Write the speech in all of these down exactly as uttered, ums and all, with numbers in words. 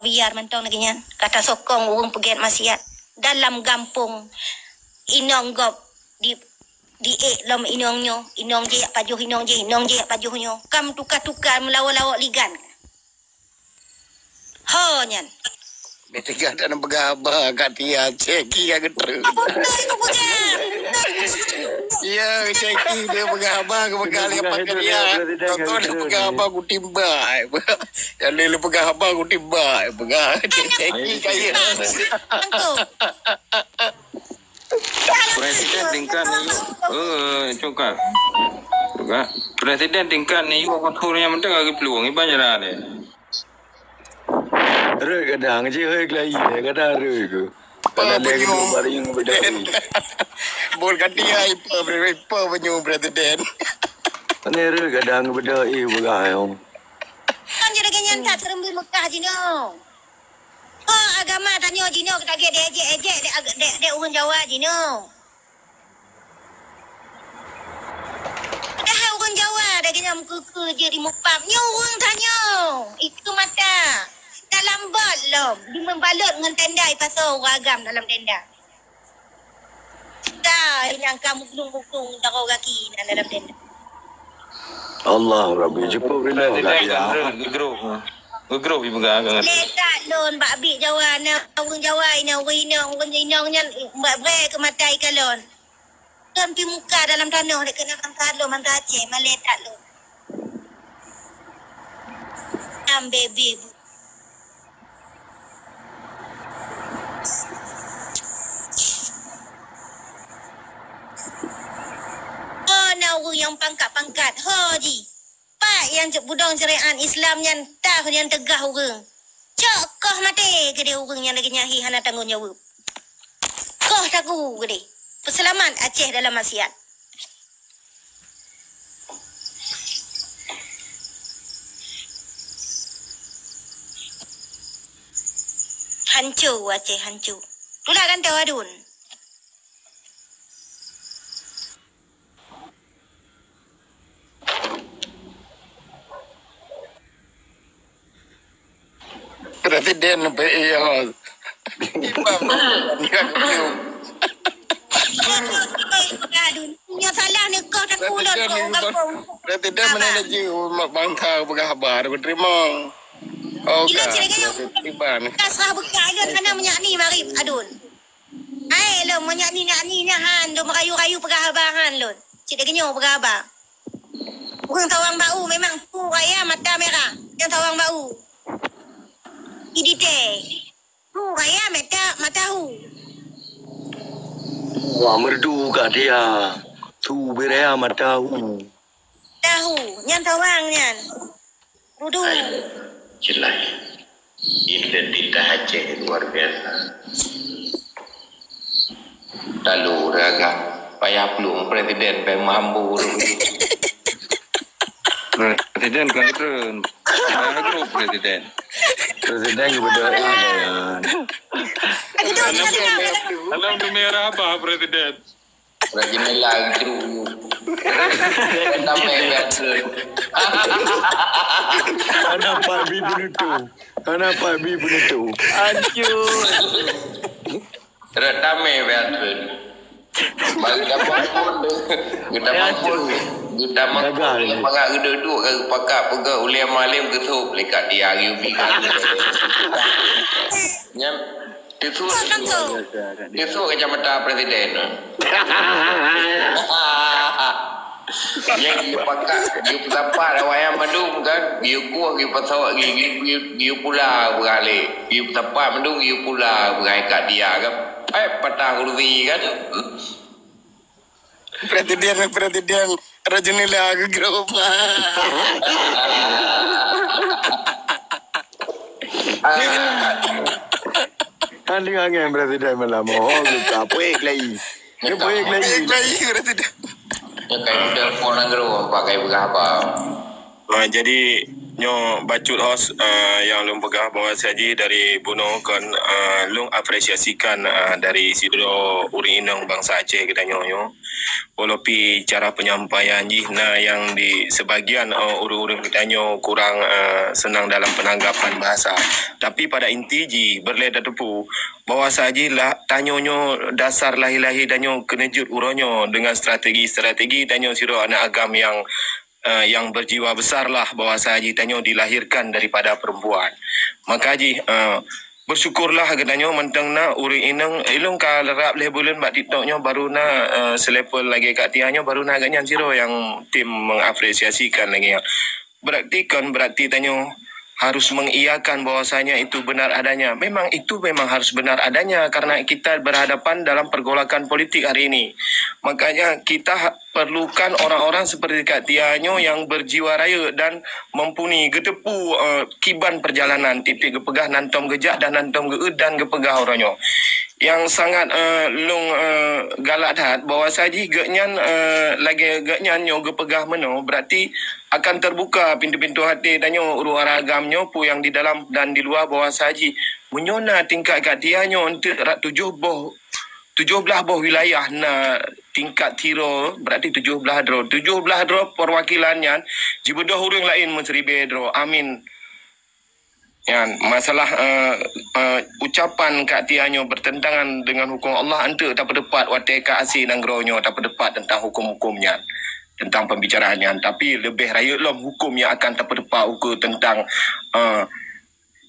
biar mantong lagèe nyan. Ka tasokong ureueng peugèt maksiat. Dalam gampông inong gob di, di ék lom inong nyoe, inong jih jak pajoh inong jih, inong jih jak pajoh nyoe. Ka meutuka-tuka meulawok-lawok ligan. Ho nyan. Bèk teuga that neupeugah haba, Katia, cèki ka geutreuk. Apa beutôi kau peugah? Ya, cèki dia peugah haba, keu peugah lé Pak Katia. Contoh dia peugah haba, kutimba. Ya, dia peugah haba, kutimba. Peugah cèki kaya. Presiden tingkat ni, eh, congkat. Peugah. Presiden tingkat ni, ibu kutu yang penting lagi peluang, iban jalan ni. Rot kadang, cik, hei, kelai, kadang rot ke. Apa kadang dia penyum? Kena baring beda. Bol kati ai, apa, apa penyum presiden? Mana rot kadang beda, eh, peugah, eh, om. Kan jadi ganyan tak terembi Mekah jinoe. Oh, agama tanyoe jinoe, kita lagèe dek ejek-ejek dek, dek, dek ureueng Jawa jinoe. Padahai ureueng Jawa dah keunyang meukeue-keue jeuet dimupab. Nyoe ureueng tanyoe, ikeue mata. Dalam bot lom, dimeubalot ngon tenda, ipasoe ureueng agam dalam tenda. Dah, nyang ka muglung-muglung jaroe gaki nan dalam tenda. Allah Rabbi, cukup rindu kat dia. Gegroh. Gegroh ibu gak. Letak lôn bak bik Jawa, na ureueng Jawa, ina ureueng inong, ureueng inong nyan, bak brek keu mata ikalon. Kan pi muka dalam tanoh dek kena bangsa lôn, bangsa Aceh, malèe that lôn. Am baby. Ho na ureueng nyang pangkat-pangkat, ho jih. Pat nyang cok budong syariat Islam nyan tah nyang teugah ureueng. Cok koh maté keudeh ureueng nyang lagèe nyan hi hana tanggong jaweueb. Koh taku keudeh. Peuseulamat Aceh dalam maksiat. Hanco Aceh, hanco. Tulak kantô adun. Presiden P I O. Imam. Nyoe salah neukoh takulon kong gampông. Presiden mana laju bangsa peugah haba, aku terima. Oh, Ila cerita yang Iban. Kasrah buka alun hana meunyak ni marip adun. Hai lôn, meunyak ni nak ni nyan han, lôn merayu-rayu peugah haba han lôn. Cit lagèe nyoe peugah haba. Ureueng sawang bau memang su raya mata merah. Nyang sawang bau. Idite. Su raya mata, mata hu. Wah, merdu kat dia. Su beraya mata hu. Tahu, nyan sawang nyan. Rudu. Hai, jelas. Identitas Aceh luar biasa. Lalu raga payah plueng presiden pai mambu. Presiden kan keren. Payah grup presiden. Presiden kepada kan. Aduh, aduh, aduh. Dalam dunia apa presiden? Rajin lah itu. Kenapa ya? Kenapa bi penutup? Kenapa bi penutup? Aduh. Rot damé biasa. Bagi dapat pun, kita mampu, kita mampu. Gagal. Mangat geuduek-duek ka geupakat peugah ulée malam geusôb lé kat dia, hari ubi. Nyan, teusuet, teusuet kacamata presiden. Nyang geupakat, geupeusapat awaknyan mandum kan, geuyue kueh, geuyue pasawat, geu-, geu-, geu-, geuyue pula beuralek. Geuyue peusapat mandum, geuyue pula beuralek kat dia kan. Pet patah kursi kan. Presiden, presiden, rajunila geugrôp. Tanding angin presiden malam. Oh, kita puik lagi. Dia puik lagi. Puik lagi presiden. Dia kayu telepon nanggroe, pakai berapa? Ah, jadi, Nyoe bacut host, eh, nyang lôn peugah bahwa saji dari bunoe kon, eh, lôn apresiasikan, eh, dari sidroe ureuëng inong bansa Aceh geutanyoe nyoe. Walau pi cara penyampaian jih na nyang di sebagian, eh, ureuëng-ureuëng geutanyoe kurang, eh, senang dalam penanggapan bahasa. Tapi pada inti jih, beurlée tateupeue bahwa saji lah tanyoe nyoe dasar lahé-lahé tanyoe keuneujeuet uroe nyoe dengan strategi-strategi tanyoe sidroe aneuëk agam nyang eh, yang berjiwa besar lah bahwasa jih tanyoe dilahirkan daripada perempuan. Maka jih, eh, bersyukurlah geutanyoe mantong na ureuëng inong, ilong ka rab lhée buleuen bak TikTok nyoe baru na, eh, selevel lagée Kak Tia nyoe baru na agak nyan sidroe nyang tim mengapresiasikan lagée nyan. Berarti kon berarti tanyoe harus mengiyakan bahwasanya itu benar adanya. Memang itu memang harus benar adanya karena kita berhadapan dalam pergolakan politik hari ini. Makanya kita ha-, perlukan orang-orang seperti Kak Tia nyoe yang berjiwa rayeuk dan mumpuni geuteupu, eh, kiban perjalanan tiep-tiep geupeugah nan tom geujak dan nan tom geuet dan geupeugah uroe nyoe. Yang sangat, eh, lung, eh, galak that bahwa sajih geuhnyan, eh, lagée geuhnyan nyoe geupeugah meunoe berarti akan terbuka pintu-pintu hati tanyoe ureuëng agam nyoe peue yang di dalam dan di luar bahwa sajih meunyoe na tingkat Kak Tia nyoe enteuk rak tujoh boh tujoh blaih boh wilayah na tingkat tiro, berarti tujoh blaih droe. Tujoh blaih droe perwakilan nyan jibeudôh ureuëng laén meusiribée droe. Amin. Nyan, masalah, eh, eh, ucapan Kak Tia nyoe bertentangan dengan hukum Allah, enteuk tapeuteupat watée ka asie nanggroe nyoe tapeuteupat tentang hukum-hukum nyan, tentang pembicaraan nyan. Tapi leubeh rayeuk lom hukum yang akan tapeuteupat ukeue tentang, eh,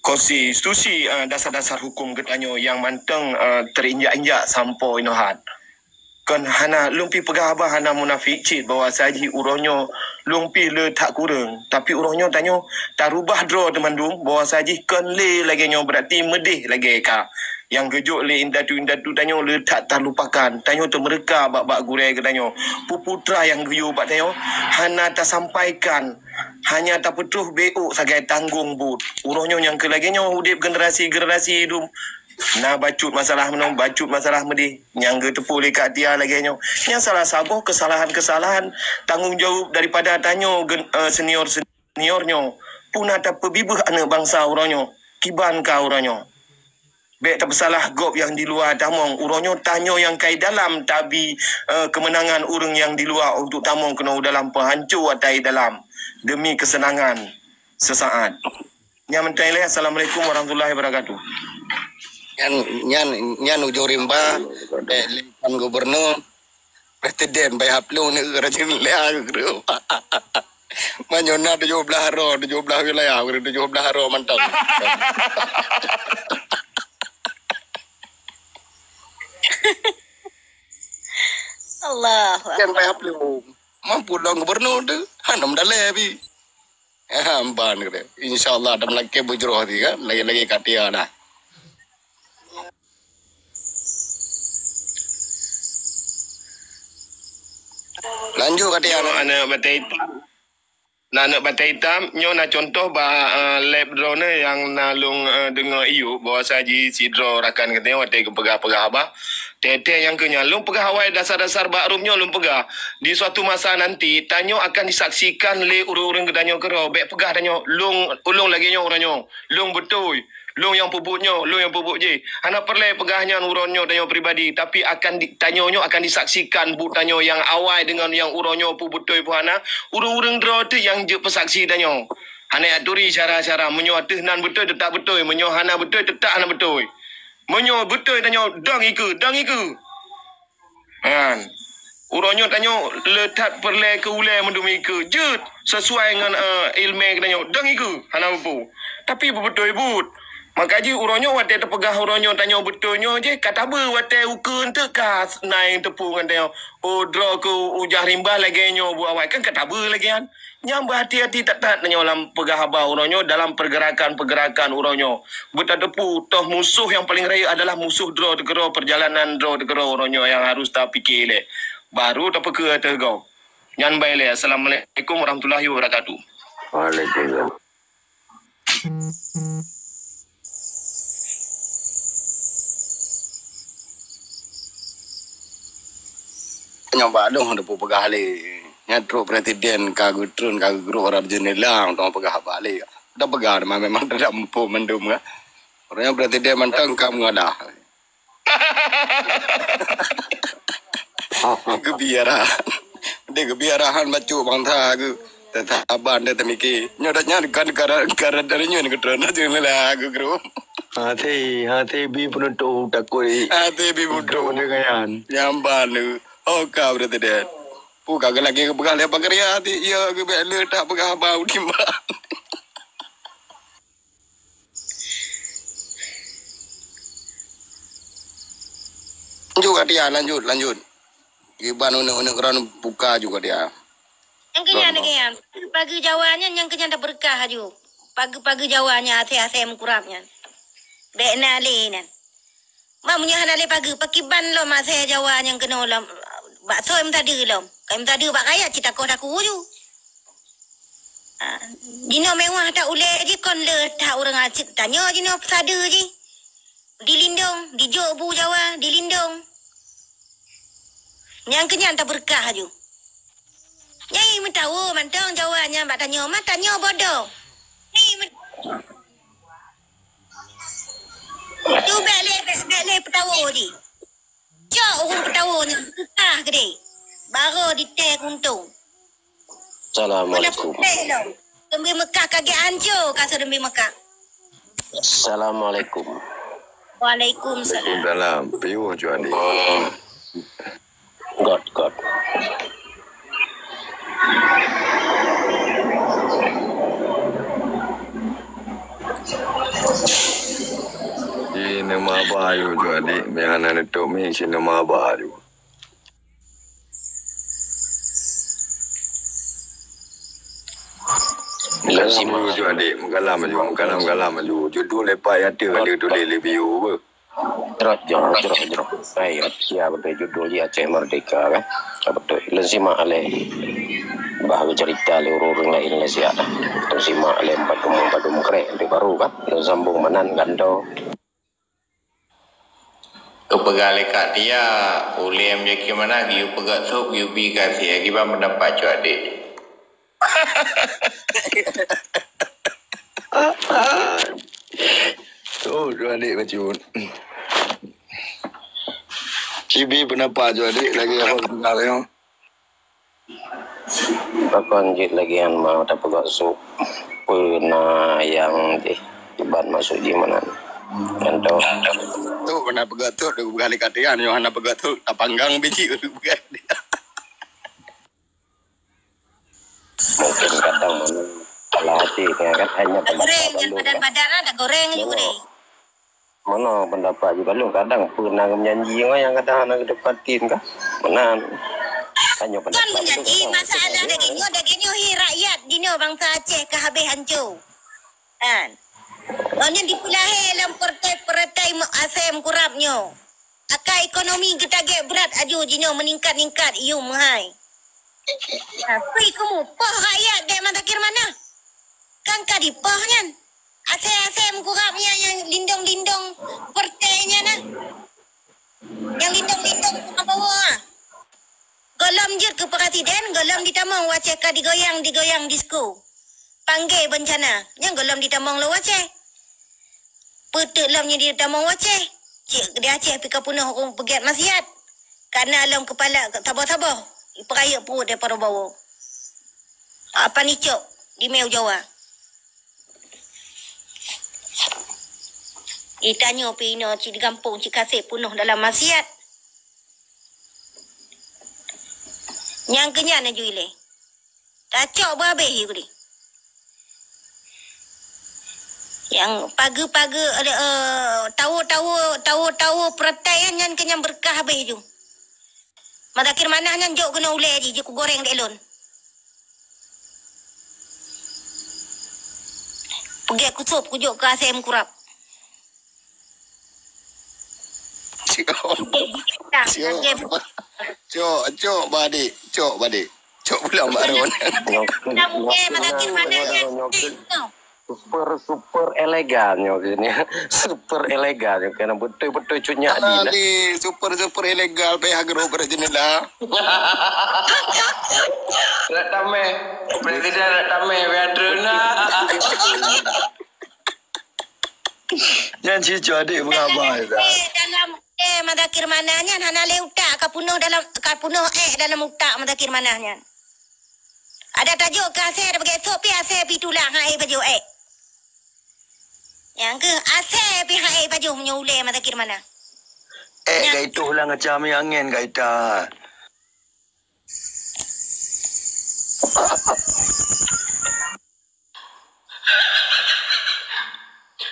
konstitusi, eh, dasar-dasar hukum geutanyoe yang mantong, eh, terinjak-injak sampoe inoe hat. Kon hana lôn pih peugah haba hana munafik cit bahwa sajih uroe nyoe lôn pih le that kureueng. Tapi uroe nyoe tanyoe tarubah droe teumandum bahwa sajih kon le lagée nyoe berarti meudeh lagée ka. Nyang geujok lé indatu-indatu tanyoe le that talupakan. Tanyoe teumeureuka bak-bak gurée geutanyoe. Puputra nyang geuyue bak tanyoe hana tasampaikan. Hanya tapeutroh bék sagai tanggong buet. Uroe nyoe nyang keu lagée nyoe udeb generasi-generasi dum na bacut masalah meunoe, bacut masalah meudeh nyang geuteupeue lé Kak Tia lagée nyoe. Nyan salah saboh keusalahan-keusalahan tanggong jaweueb daripada tanyoe gen-, eh, senior-senior nyoe. Puna tapeubibeuh aneuëk bansa uroe nyoe, kiban ka uroe nyoe. Bék tapeusalah gob nyang di luwa tamong, uroe nyoe tanyoe nyang kai dalam tabi, eh, keumeunangan ureuëng nyang di luwa untuk tamong keunoe dalam peuhanco atai dalam demi keuseunangan seusaat. Nyan mantong ilée. Assalamualaikum warahmatullahi wabarakatuh. Nyan, nyan, nyan ujong rimba, eh, lé pan gubernur, presiden, bai haplu ni rajin lé aku. Manyoe na tujoh blaih droe, tujoh blaih wilayah, tujoh blaih droe mantong. Allahu Akbar. Bai haplu. Mampu lom gubernur tu, hana meudalai bi. Ban kata. Insya Allah ada melakée bujroh ti kan, lagi-lagi Kak Tia dah. Lanjut Kak Tia. Nyoe aneuëk batée itam. Na aneuëk batée itam, nyoe na contoh bak, eh, leb droeneuh nyang na lôn, eh, deungoe iyup bahwa saji sidroe rakan geutanyoe watée geupeugah-peugah haba. Tete nyang keu nyan lôn peugah awai dasar-dasar bak rum nyoe lôn peugah. Di suatu masa nanti, tanyoe akan disaksikan lé ureuëng-ureuëng geutanyoe keudroe. Bék peugah tanyoe, lôn, ulôn lagée nyoe uroe nyoe. Lôn beutôi. Lôn nyang peubuet nyoe, lôn nyang peubuet jih. Hana peureulée peugah nyan uroe nyoe tanyoe pribadi, tapi akan di, tanyoe nyoe akan disaksikan buet tanyoe nyang awai deungon nyang uroe nyoe peue beutôi peue hana. Ureuëng-ureuëng droe teuh nyang jeuet peusaksi tanyoe. Hana jak turi syara-syara. Meunyoe ateueh nan beutôi, teutab beutôi. Meunyoe hana beutôi, teutab hana beutôi. Meunyoe beutôi tanyoe, dong ikeue, dong ikeue. Nyan. Uroe nyoe tanyoe le that peureulée keu ulée meudumi keu jeuet sesuai ngon, eh, iéleumé geutanyoe. Dong ikeue hana peue. Tapi beubeutôi buet. Maka jih uroe nyoe watée teupeugah uroe nyoe tanyoe beutôi nyoe jih ka tabeue watée ukeue eunteuk ka nai teupeue ngon tanyoe. Oh, droe keu ujah rimba lagée nyoe buet awai kan ka tabeue lagée nyan. Nyang beuhati-hati that-that tanyoe lam peugah haba uroe nyoe dalam pergerakan-pergerakan uroe nyoe. Beutateupeue toh musoh nyang paleng rayeuk adalah musoh droe teukeudroe, perjalanan droe teukeudroe uroe nyoe nyang harus tapike lé. Baru tapeukeue ateueh gob. Nyan bai lé. Assalamualaikum warahmatullahi wabarakatuh. Waalaikumsalam. Nyoe bak lôn teupeue peugah lé. Nyan trok presiden ka geutreun, ka geugrôk rot jeunela, tong peugah haba lé. Dah peugah memang dah muphom mandum ka. Ureueng presiden mantong ka mengalah. Geubi arahan. Dia geubi arahan bacut bansa geuh. Teusaban dia teumiki. Nyoe dak nyan kan negara, negara dari nyoe geutreun jeunela geugrôk. Hati, hati bi penutup takut. Hati bi penutup. Dengan nyan. Nyamban tu. Oh, ka presiden. Pu ka lagèe geupeugah lé Pak Ria ti, iya geubèk le tak peugah haba u timbang. Lanjut, Katia, lanjut, lanjut. Iban uneuk-uneuk keran buka juga dia. Nyang keunyan lagèe nyan. Pageue Jawa nyan nyang keunyan dah beureukat aju. Pageue-pageue Jawa nyan asèe-asèe meukurab nyan. Bèk na lé nyan. Ma meunyoe hana lé pageue, pakiban lom asèe Jawa nyang keunoe lom, bakso meusadeue lom. Kai meusadeue bak kayat cit takoh taku ju. Ah, jinoe mewah that ulèe jih kon le that ureueng aseuk tanyoe jinoe peusadeue jih. Dilindong, dijok bu Jawa, dilindong. Nyang keunyan tabeureukat aju. Nyai meutawoe mantong Jawa nyan bak tanyoe, ma tanyoe bodoh. Nyai met- Tu bèk lé, bèk, bèk lé peutawoe jih. Cok ureueng peutawoe nyan, susah keudéh. Barô ditèe kuntong. Assalamualaikum. Keumbie Mekah ka geuhanco, ka seudeumi Mekah. Assalamualaikum. Waalaikumsalam. Waalaikumsalam. Piôh Juani. Got, got. Ineuma ba yu ju adik, meuhana neutôp mi sineuma ba yu. Lazim ju adik, meukalam ju, meukalam-kalam ju. Judul lepak ya tu ada tulis lebih over. Jrot, jrot, jrot, jrot. Hai, ya betul judul dia Aceh Merdeka kan? Ya betul. Leusimak aleh bah cerita le ureueng lain le siak dah. Leusimak aleh badum badum krek di baru kan? Sambung manan ganto. Keupeugah lé Kak Tia, ulèe meujaki mana geuyue peugah sôk geuyue bi kasih akibat pendapat cok adik. Oh, dua adik bacut. Cibi pendapat dua adik lagi apa sebenarnya? Pakon jeuet lagèe nyan ma tapeugah sôk peue na nyang jih iban maksud jih meunan. Contoh. Tu pernah peugah tu, dia bukan dekat dia, nyoh hana peugah tu, tapanggang biji tu bukan dia. Mungkin kadang mana salah hati kan, hanya pendapat goreng, balok, kan? Padan-padan lah, dah goreng juga deh. Meunoe pendapat jih balong kadang peue na meunyanyi ngon nyang kadang hana geuteupati kah? Meunan. Tanyoe pendapat. Kon meunyanyi, masalah dageng nyoe, dageng nyoe hi rakyat jinoe bansa Aceh ka habéh hanco. Kan? Ngon nyan dipeulahé lam peureutai-peureutai asèe meukurab nyoe. Akai ekonomi geutagèe brat aju jinoe meuningkat-ningkat yum hai. Tapi kamu poh rakyat dek Mazakir mana? Kan ka dipoh nyan. Asèe-asèe meukurab nyan nyang lindong-lindong peureutai nyan nah. Nyang lindong-lindong Prabowo ah. Gohlom jeuet keu presiden, gohlom ditamong wacèh ka digoyang-digoyang disko. Panggé beuncana, nyang gohlom ditamong lom wacèh. Peuteuk lom nyang ditamong wacèh. Cit di Aceh pih ka peunoh ureueng peugèt maksiat. Kana lom keupala saboh-saboh, ipeurayeuk pruet daripada bawoe. Apa nicok di meu Jawa? Itanyoe pih inoe cit di gampông cit kaseh peunoh dalam maksiat. Nyang keunyan aju ilèe. Tacok beuhabéh yu keudeh. Nyang pageue-pageue, eh, tawo-tawo, tawo-tawo peureutai nyan, nyan keunyan beureukat habéh ju. Mazakir Manah nyan jok keunoe ulèe jih, jeuet kugoreng dek lôn. Peugèt kusôb kujok keu asèe meukurab. Cok. Cok, cok, cok, badik. Cok, badik. Cok pulang Bak Ron. Kamu ke Mazakir Manah nyan. Super, super elegan nyoe keuh nyan. Super elegan nyoe keuh nyan. Beutôi-beutôi cut nyak di nah. Ni super, super elegan payah geurok bak jendela. Rak tameh. Presiden rak tameh, payah treun nah. Nyan cucu adik beuraba dah. Eh, dalam, eh, Muzakir Manah nyan hana lé utak, ka punoh dalam, ka punoh ék dalam utak Muzakir Manah nyan. Ada tajok keu asèe, ada bagi sop pi asèe pi tulang, ha, eh, pajoh ék. Nyang keuh asèe pi, ha, eh, pajoh meunyoe ulèe Muzakir Manah. Eh, nyang ka ituh lam kaca mi angèn ka ita.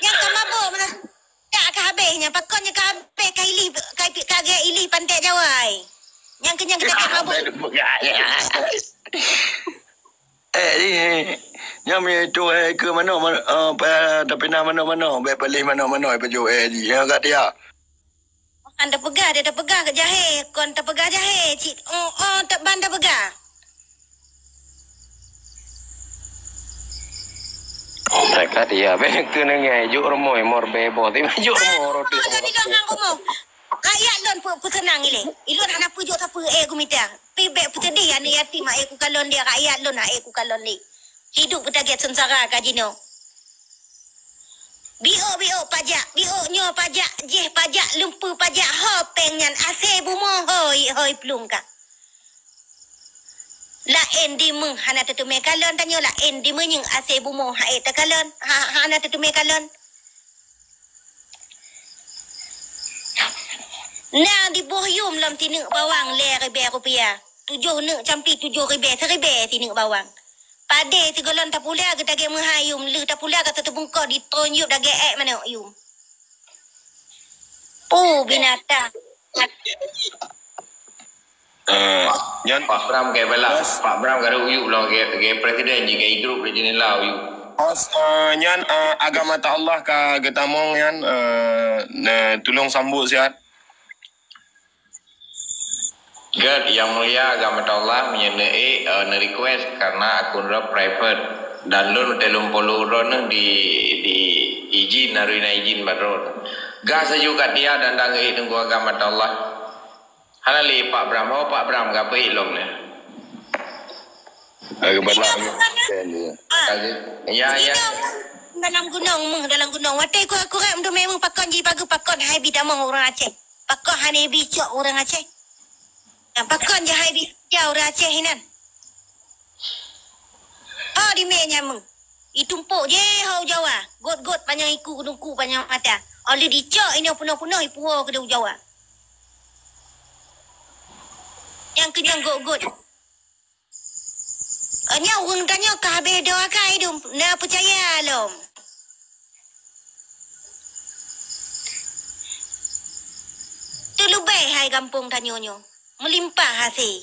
Nyang ka mabök meunan, dak ka habéh nyan. Pakon nyang ka habéh, ka ilih, ka, ka gèt ilih panté Jawa, ai. Nyang keu nyan geutakét mabök. Eh, eh, nyan mi itu, eh, keu manoe, manoe, eh, pa-, tapi na manoe-manoe, bèk palih manoe-manoe, eh, pajoh, eh, ji. Ya, kat dia. Kon tapeugah, dia tapeugah ke jahé, kon tapeugah jahé, cit, oh, oh, tak ban tapeugah. Mereka dia, bèk keu nengah, juk rumoh, mor bebo, tapi juk rumoh, roti. Jadi dengan rumoh. Rakyat lôn peuseunang ilèe. Ilôn hana peujok sapeue, eh, gumita. Pi bèk peuseudeh aneuk yatim, eh, kukalon dia, rakyat lôn, eh, kukalon dia. Hidup beutagèt seungsara ka jinoe. Biôk-biôk pajak, biôk nyoe pajak, jéh pajak, lumpue pajak, ho péng nyan, asèe bumoe, hôi, hôi plueng ka. Laén dimeuh hana teuteumé kalon tanyoe, laén dimeuh nyang asèe bumoe hana takalon, ha, hana teuteumé kalon. Na diboh yum lom sineuk bawang lhèe ribèe rupiah, tujoh neuk campi tujoh ribèe, siribèe sineuk bawang. Padé sigohlom tapula geutagèe meuhai yum, lheueh tapula ka teubungkôh di tron yum dagèe ék manok yum. Puh binatang. Eh, nyan Pak Bram ka balak, Pak Bram ka uyup lom, ka, ka presiden jih ka idrop di jendela uyup. Bos, eh, nyan, eh, agama ta Allah ka geutamong nyan, eh, ne, tulông sambot siat. Gèt, Yang Mulia, agama ta Allah meunyoe neuék, eh, neu-request karena akun droe private. Dan lôn watèe lôn follow droeneuh di, di izin, harôh na izin bak droeneuh. Gas laju kat dia dan dang ék teungku agama ta Allah. Hana lé Pak Bram, ho Pak Bram ka peuék lom nyan. Lagi banyak ni. Ah. Ya, ya. Dalam gunong, meuh dalam gunong. Watèe ku, ku rap meuteumé meuh pakon jipageue pakon hai bi tamong ureueng Aceh. Pakon hana bi cok ureueng Aceh. Nyang pakon jahai bi ja ureueng Aceh inan. Oh, di mé nyameng. Itumpok jih ho Jawa. Got-got panyang iku, keudungku panyang mata. Oh, lheueh dicok inoe peunoh-peunoh ipuwoe keudeh Jawa. Nyang keu nyang got-got. Nyoe ureueng tanyoe ka habéh doa kai dum, na peucaya lom. Teuleubèh hai gampông tanyoe nyoe, meulimpah hasé.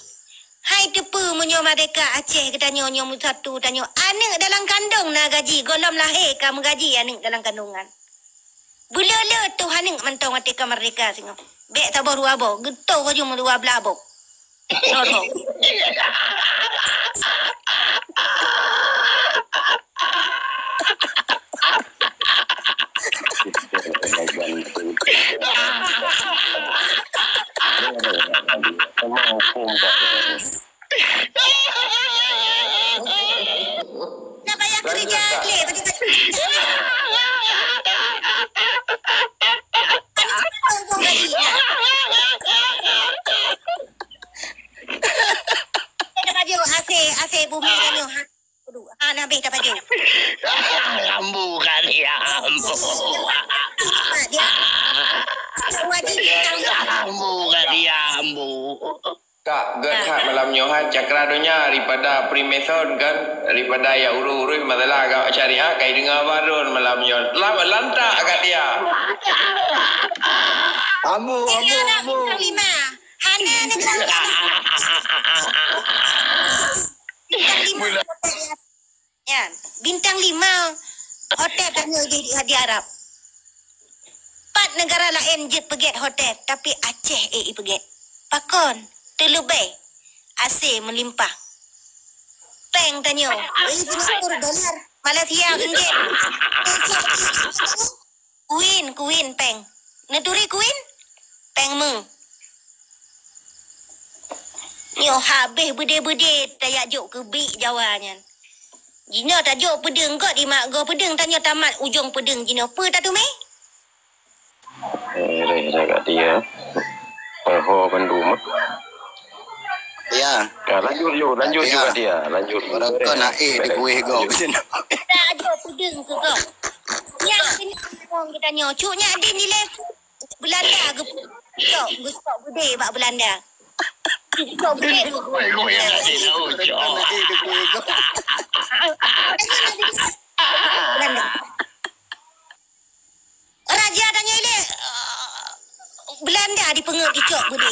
Hai teupeu meunyoe merdeka Aceh geutanyoe nyoe meusatu tanyoe, aneuk dalam kandong na gaji, gohlom lahé ka meugaji aneuk dalam kandongan. Beuleuleut tuh aneuk mantong watèe ka merdeka singoh. Bèk saboh dua boh, geutoh ka jeuem dua blah boh. Lorong. Nak payah kerja, Klik. Kita baju asai, asai bumi tanya. Ha, nah, habis dah baju. Ambu kali ya, ambu. Ha, dia. Wajib. Ambu kali ya, ambu. Kak, gèt that malam nyoe han, cakra donya daripada Freemason kan, daripada ya urus-urus masalah agama syariat, kai deungoe baron malam nyoe. Lam-, lantak kat dia. Ambu, ambu, ambu. Bintang lima. Hana ni bintang lima. Bintang lima. Nyan, bintang lima hotel tanyoe di, di Arab. Pat neugara laén jeuet peugèt hotel, tapi Aceh ék ipeugèt. Pakon? Teuleubèh. Asai meulimpah. Pèng tanyoe, eh, Singapura dolar. Malaysia ringgit. Kuwin, kuwin péng. Neuturi kuwin? Péng meu. Nyoe habéh beudé-beudé tajak jok keu biek Jawa nyan. Jinoe tajok peudeueng, gok di mak goe peudeueng, tanyoe tamat ujong peudeueng jinoe. Peue tateumé? Eh, dah, dah kat dia. Peho bandum. Ya. Ya, lanjut, yuk, lanjut, ya, yuk, kat dia. Lanjut, yuk. Barang kau nak, eh, di kuih kau. Tajok peudeueng keu kau. Nyan, sini, kita nyoe. Cuk, nyan, Din, ni leh. Belanda geucok, geucok beudé bak Belanda. Geucok beudé. Belanda. Raja tanya ilé, eh, Belanda dipeungeut geucok beudé.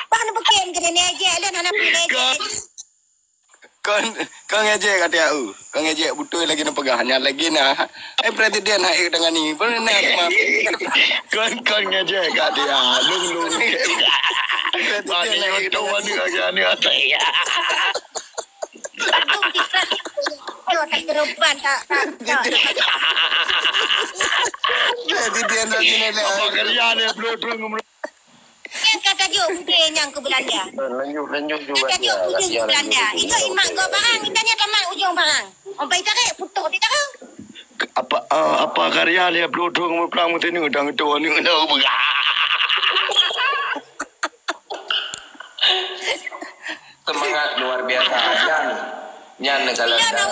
Bah, neubukén keuneuk ejek lôn hana pih ejek. Kon, kon ngejek kat dia, uh. Kon ngejek beutôi lagi neupeugah. Nyan lagi na. Eh, presiden hai tengah ni. Pernah cuma. Kon, kon ngejek kat dia. Lung, lung. Presiden hai tengah ni. Lagi atas ya. Presiden lagi ni. Apa kerja ni, bro, bro, bro. Nyang ka tajok udé nyang keu Belanda. Lanjut, lanjut juga. Ka tajok udé keu Belanda. Itu imak gop barang, itanya tamat ujong barang. Ompai tarék, putoh di tarang. Apa, ah, apa karya dia pelutong meuprang meuteuneu dang tu ni dah peugah. Semangat luar biasa. Nyan, nyan negara. Bila tahu,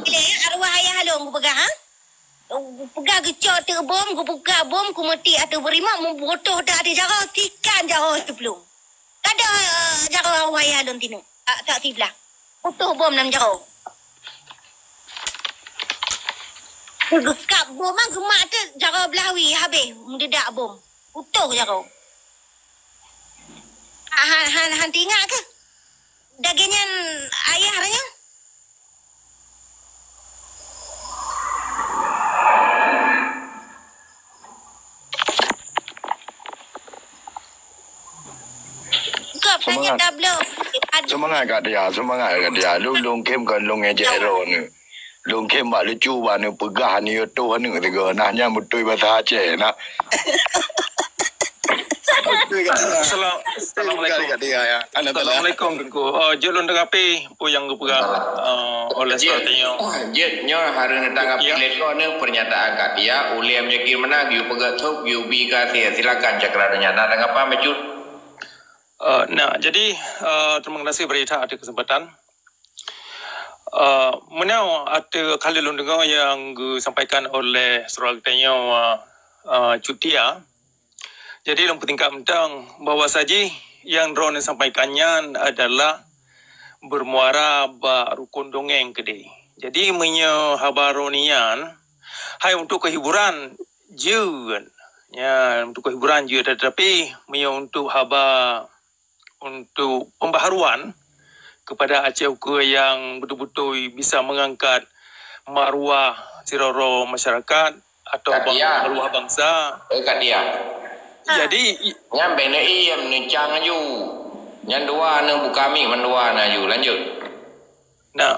bila ya, arwah ayah lôn kupeugah, ha? Peugah geucok teuk bom, geubuka bom, kumeuti ateueh beurimok, meubotoh that ateueh jaroe, sikan jaroe siplueng. Kada, eh, jaroe awai alun tinu. Tak, tak siblah. Botoh bom lam jaroe. Geukab bom ah, geumat teuk jaroe blah wie habéh, meudedak bom. Botoh jaroe. Han, han, han teuingat keuh? Daging nyan ayah nyan? Semangat. Semangat kat dia, semangat kat dia. Lôn, lôn khém kon lôn ngejek droeneuh. Lôn khém bak lucu bak neupeugah nyoe toh aneuk tiga. Nah, nyan beutôi bahasa Aceh nah. Assalamualaikum. Assalamualaikum, Teungku. Oh, jeuet lôn tanggapi peue nyang geupeugah, eh, oleh saudara nyoe. Jeuet nyoe hareuem tanggapi lé droeneuh pernyataan Kak Tia, ulée meunyoe meunan geuyue peugah thôk, geuyue bi keu até. Silakan Cakra Donya. Na tanggapan bacut? Eh, na, jadi, eh, terima kasih beri that atas kesempatan. Eh, meunan ateueh ka lheueh lôn deungoe nyang geusampaikan oleh saudara geutanyoe, eh, eh, Cut Tia. Jadi, lôn peutingkat mantong bahwa saji nyang droeneuh sampaikan nyan adalah bermuara bak rukon dongeng keudeh. Jadi, meunyoe haba droeneuh nyan hai untuk kehiburan jeuet, ya, untuk kehiburan jeuet, tetapi meunyoe untuk haba untuk pembaharuan kepada Aceh ukeue nyang beutôi-beutôi bisa mengangkat maruah sidroe-droe masyarakat atau maruah bangsa. Eh, Kak Tia. Jadi, nyan bèk neuiem, neucang laju. Nyan dua neubuka mik mandua na laju. Lanjut. Nah,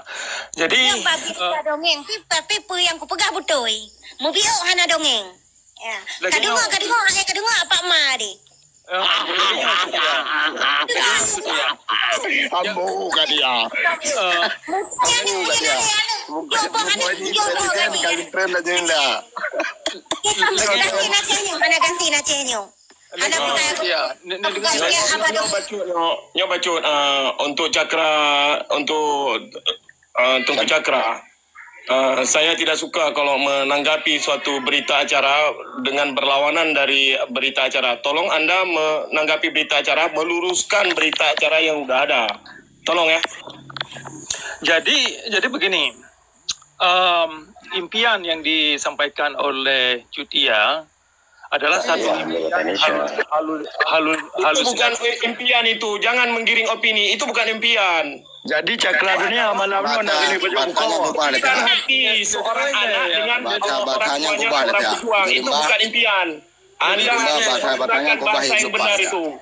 jadi, nyan bagus, eh, ka dongeng. Tapi, tapi peue nyang kupeugah beutôi. Mubiôk hana dongeng. Ya. Lagi kadungoe, nyoe. Kadungoe, hai kadungoe apa ma deh. Eh, lagi nyoe, ya. Ambo ka dia. Eh. Ambo ka dia. Jodoh, jodoh, jodoh. Kawin tren dah jenda. Ganti nasi nyoe, mana ganti nasi nyoe? Hana bukan. Ya, ni, ni, ni, apa nyoe, nyoe bacut, nyoe, nyoe bacut, ah, untuk Cakra, untuk, ah, Teungku Cakra. Ah, saya tidak suka kalau menanggapi suatu berita acara dengan berlawanan dari berita acara. Tolong anda menanggapi berita acara, meluruskan berita acara yang udah ada. Tolong ya. Jadi, jadi begini, em, impian yang disampaikan oleh Cut Tia adalah satu impian halus, halus, halus. Itu bukan impian itu. Jangan menggiring opini. Itu bukan impian. Jadi Cakra Donya malam ni nak kena baca buku. Impian hati seorang anak dengan orang tuanya seorang pejuang. Itu bukan impian. Anda hanya menggunakan bahasa yang benar itu.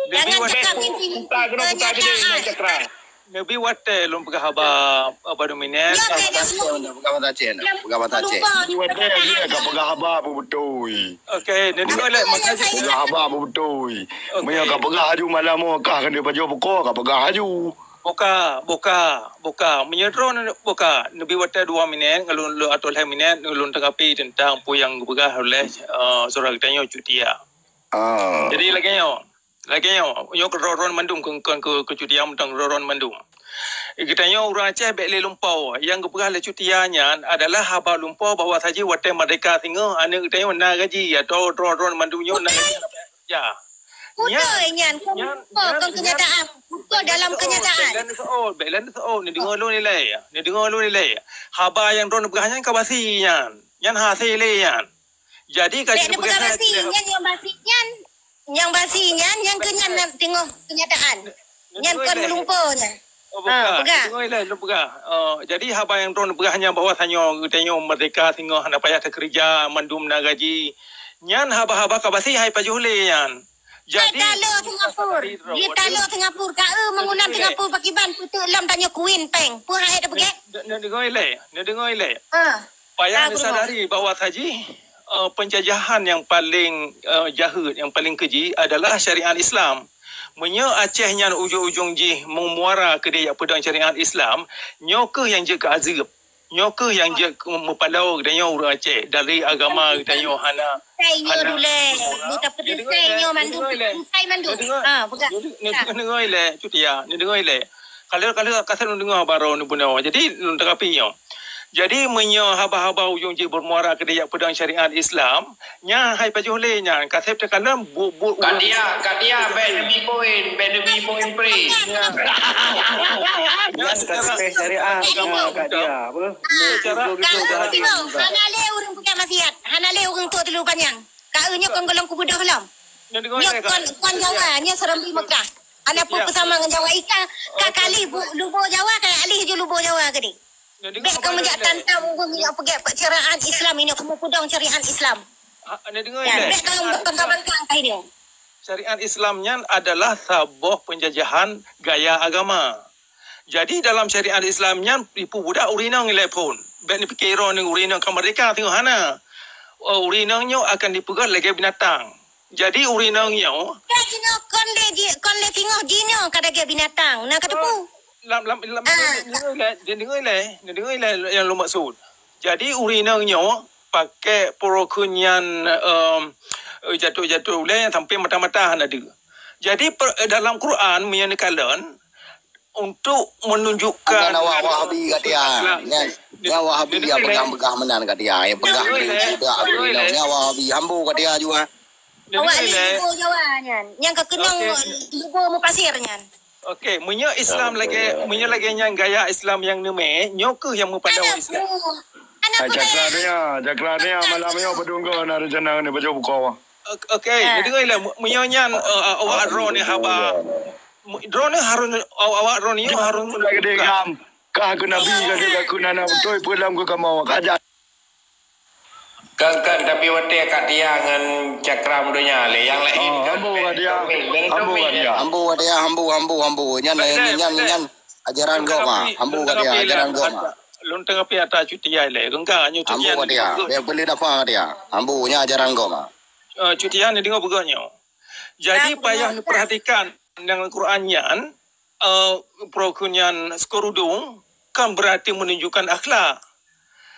Jangan cakap mimpi-mimpi kenyataan. Neubi watèe lôn peugah haba, haba dominan. Nyoe beda semua. Peugah bahasa Aceh, peugah bahasa Aceh. Neubi watèe dia ka peugah haba apa beutôi. Okey, neudeungoe lé, makasih. Peugah haba apa beutôi. Okey. Meunyoe ka peugah aju malam nyoe kah keuneuk pajoh pukoe, ka peugah aju. Buka, buka, buka. Meunyoe droeneuh buka, neubi watèe dua minèt, ngon lôn, lôn atau lhèe minèt, lôn tanggapi teuntang peue nyang geupeugah oleh, eh, syedara geutanyoe Cut Tia. Ah. Jadi lagèe nyoe. Lagèe nyoe, nyoe keudroe-droe mandum, kon, kon keu, keu Cut Tia mantong, keudroe-droe mandum. Geutanyoe ureueng Aceh bèk lé lumpoe. Nyang geupeugah lé Cut Tia nyan adalah haba lumpoe bahwa saji watèe merdeka singoh aneuk geutanyoe na gaji atau droe-droe mandum nyoe na gaji. Ya. Beutôi nyan, kon lumpoe, kon kenyataan. Beutôi dalam kenyataan. Bèk lôn seuôt, bèk lôn seuôt. Neudeungoe lôn ilèe. Neudeungoe lôn ilèe. Haba nyang droeneuh peugah nyan ka basi nyan. Nyan hase lé nyan. Jadi ka jeuet peugah basi nyan, nyang basi nyan, nyang basi nyan, nyang keu nyan teungoh kenyataan. Nyan kon meulumpoe nyan. Oh, peugah. Peugah. Deungoe lé, lôn peugah. Oh, jadi haba nyang droeneuh peugah nyan bahwa tanyoe, geutanyoe merdeka singoh hana payah teukeureuja, mandum na gaji. Nyan haba-haba ka basi hai pajoh lé nyan. Jadi talo Singapura. Di talo Singapura. Ka eu meugunan Singapura pakiban peuteuk lom tanyoe kuin pèng. Peue hai teupeugah? Neudeungoe lé, neudeungoe lé. Ha. Payah neusadari bahwa saji, eh, penjajahan yang paling, eh, jaheuet, yang paling keji adalah syariat Islam. Meunyoe Aceh nyan ujong-ujong jih meumuara keudeh jak peudong syariat Islam, nyoe keuh nyang jeuet keu azeueb. Nyoe keuh nyang jeuet keu meupaloe geutanyoe ureueng Aceh dari agama geutanyoe hana. Sai nyoe dulé, buta peudeuh sai nyoe mandum, sai mandum. Ha, peugah. Neudeungoe lé, Cut Tia, neudeungoe lé. Ka lheueh, ka lheueh, ka lheueh lôn deungoe baroe neubunoe. Jadi, lôn tanggapi nyoe. Jadi, meunyoe haba-haba ujong jih bermuara keudeh jak peudong syariat Islam, nyan hai pajoh lé nyan, ka sép teukalon buet-buet ureueng. Cut Tia, Cut Tia, bèk neubi poin, bèk neubi poin free. Nyan secara, secara syariat, Cut Tia, apa? Secara, secara, hana lé ureueng peugah maksiat, hana lé ureueng tuek teulu panyang. Ka eu nyoe kon gohlom kubeudôh lom. Nyoe kon, kon Jawa, nyoe Serambi Mekah. Hana peue peusama ngon Jawa. Ika ka kalih bu-, lubo Jawa, ka alih ju lubo Jawa keudeh. Bèk kamoe jak tantang ureueng nyang peugèt syariat Islam, inoe kamoe peudong syariat Islam. Bèk kamoe bangkang-bangkang ka inoe. Syariat Islam nyan adalah saboh penjajahan gaya agama. Jadi dalam syariat Islam nyan ipeubudak ureueng inong ilèe phôn. Bèk neupike droeneuh ureueng inong ka merdeka singoh hana. Oh, ureueng inong nyoe akan dipeugah lagèe binatang. Jadi ureueng inong nyoe. Ka jinoe kon lé ji-, kon lé singoh jinoe ka lagèe binatang. Na kateupeue? Lam, lam, lam, neudeungoe lé, neudeungoe lé, neudeungoe lé nyang lôn maksud. Jadi ureueng inong nyoe pakai peurokon nyan, em, jatuh-jatuh ulèe sampai mata-mata hana deuh. Jadi per-, dalam Quran meunyoe neukalon, untuk menunjukkan. Nyan awak Wahabi ka Tia. Nyan, nyan Wahabi nyang peugah-peugah meunan ka Tia. Nyang peugah budak ureueng inong. Nyan Wahabi. Hambo ka Tia jua. Awak lé lubo Jawa nyan. Nyang ka keunong lubo mupasir nyan. Okey, meunyoe Islam lagèe, meunyoe lagèe nyan gaya Islam nyang neumè, nyoe keuh nyang meupaloe Islam. Hai, cakra dia, cakra dia malam nyoe beudunggo na rencana ni baca buka. Okey, neudeungoe lé, meunyoe nyan, eh, awak droeneuh haba. Droeneuh harus, awak droeneuh harus. Ka geude gam. Kah keu Nabi ka geude ka keu nana beutôi peue lam keu kamoe. Ka jak. Kan, kan, tapi watèe Cut Tia ngon Cakra Meudonya lé, nyang laén kan. Hambo Cut Tia. Hambo Cut Tia. Hambo Cut Tia, hambo, hambo, hambo. Nyan, nyan, nyan ajaran gok ma. Hambo Cut Tia, ajaran gok ma. Lôn tanggapi ata Cut Tia lé. Geungga nyoe Cut Tia. Hambo Cut Tia. Bèk peuleueh dafa Cut Tia. Hambo nyan ajaran gok ma. Eh, Cut Tia, neudeungoe peugah nyoe. Jadi payah neupeurhatikan nyang Quran nyan, eh, peurokon nyan sikurudong kan berarti menunjukkan akhlak.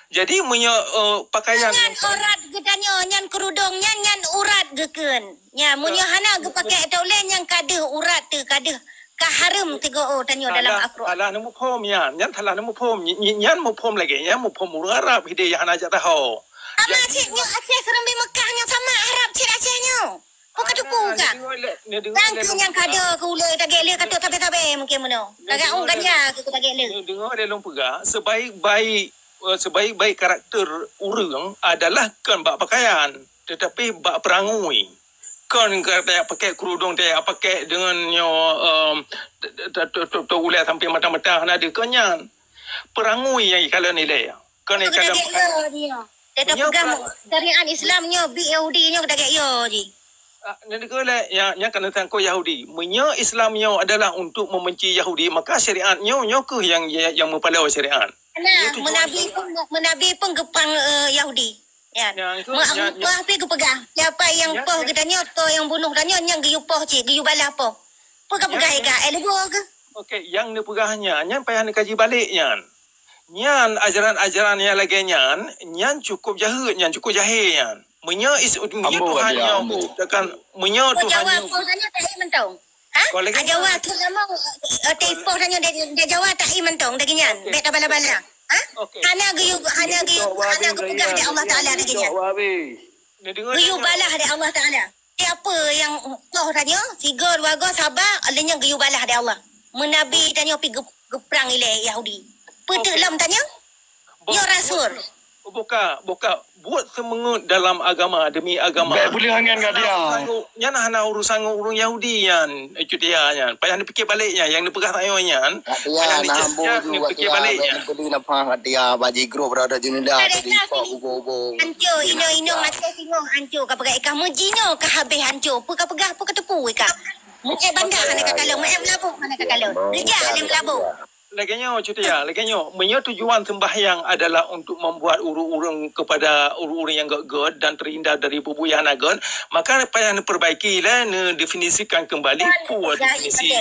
Jadi meunyoe, eh, pakaian nyan nyang aurat geutanyoe, nyan kerudung nyan, nyan aurat geukheun. Nya, meunyoe hana geupakè teuh ulèe nyan ka deuh aurat teuh, ka deuh ka hareuem teuh geutanyoe dalam Al-Quran. Salah neumuphom nyan, nyan salah neumuphom. Nyan muphom lagèe nyan muphom ureueng Arab hideh nyang hana jak tahu. Sama cit nyoe Aceh Serambi Mekah nyan sama Arab cit Aceh nyoe. Bukan tuku ka. Nyan keu nyang kada keu ulèe tagèe lé ka trok tabé-tabé mungkin meunoe. Lagak ong ganja keu tagèe lé. Neudeungoe lé lôn peugah, sebaik-baik, eh, sebaik-baik karakter ureueng adalah kon bak pakaian, tetapi bak peurangui. Kon ka tajak pakè kerudung, tajak pakè deungon nyoe, em, t-, t-, ulèe sampai mata-mata hana deuh, kon nyan. Peurangui nyang ikalon ilèe. Kon ikalon. Teupeugah syariat Islam nyoe bit Yahudi nyoe dagek yo jih. Ah, nyan dikeue lé, nya, nya keuneuk sangkot Yahudi. Meunyoe Islam nyoe adalah untuk membenci Yahudi, maka syariat nyoe, nyoe keuh yang, yang, yang meupaloe syariat. Nah, meunabi pun, meunabi pun geupang, eh, Yahudi. Ya. Nyan keuh, nyan, nyan. Meuah pih geupeugah, siapa yang poh geutanyoe, atau yang bunuh tanyoe, nyan geuyue poh cit, geuyue balah poh. Peue ka peugah ika, eh, leubo keuh? Okey, nyang neupeugah nyan, nyan payah neukaji balek nyan. Nyan ajaran-ajaran nyang lagèe nyan, nyan cukup jaheuet nyan, cukup jahé nyan. Meunyoe is, meunyoe Tuhan nyoe menciptakan, meunyoe Tuhan nyoe. Jawa poh tanyoe tak mantong. Ha? Jawa tu nama, eh, poh tanyoe di Jawa tak mantong lagèe nyan. Bèk tabala-bala. Ha? Hana geuyue, hana geuyue, hana geupeugah di Allah Taala lagèe nyan. Geuyue balah di Allah Taala. Siapa yang poh tanyoe, sigoe dua goe saba, lé nyan geuyue balah di Allah. Meunabi tanyoe pih geu-, geuprang ilèe Yahudi. Peue teuk lom tanyoe? Nyoe rasul. Buka, buka. Buet seumeungeut dalam agama demi agama. Bèk peuleueh angén ka dia. Nyan hana urusan ngon ureueng Yahudi nyan, Cutia nyan. Payah neupiké balek nyan, nyang neupeugah tanyoe nyan. Payah neucek-cek, neupiké balek nyan. Peuli nafah dia bak jih grup rada jeunda tadi kok bugo-bugo. Hancô, inong-inong maté singoh hancô ka peugah, eh, ka meujinoe ka habéh hancô. Peue ka peugah, peue ka teupeu ka. Mu'èn bandar hana ka kalon, mu'èn meulaboh hana ka kalon. Rijak lé meulaboh. Lagèe nyoe, Cutia, lagèe nyoe. Meunyoe tujuan sembahyang adalah untuk membuat ureueng-ureueng kepada ureueng-ureueng nyang gèt-gèt dan terhindar dari bubuih hana gèt, maka payah neuperbaiki lé, neudefinisikan kembali peue definisi.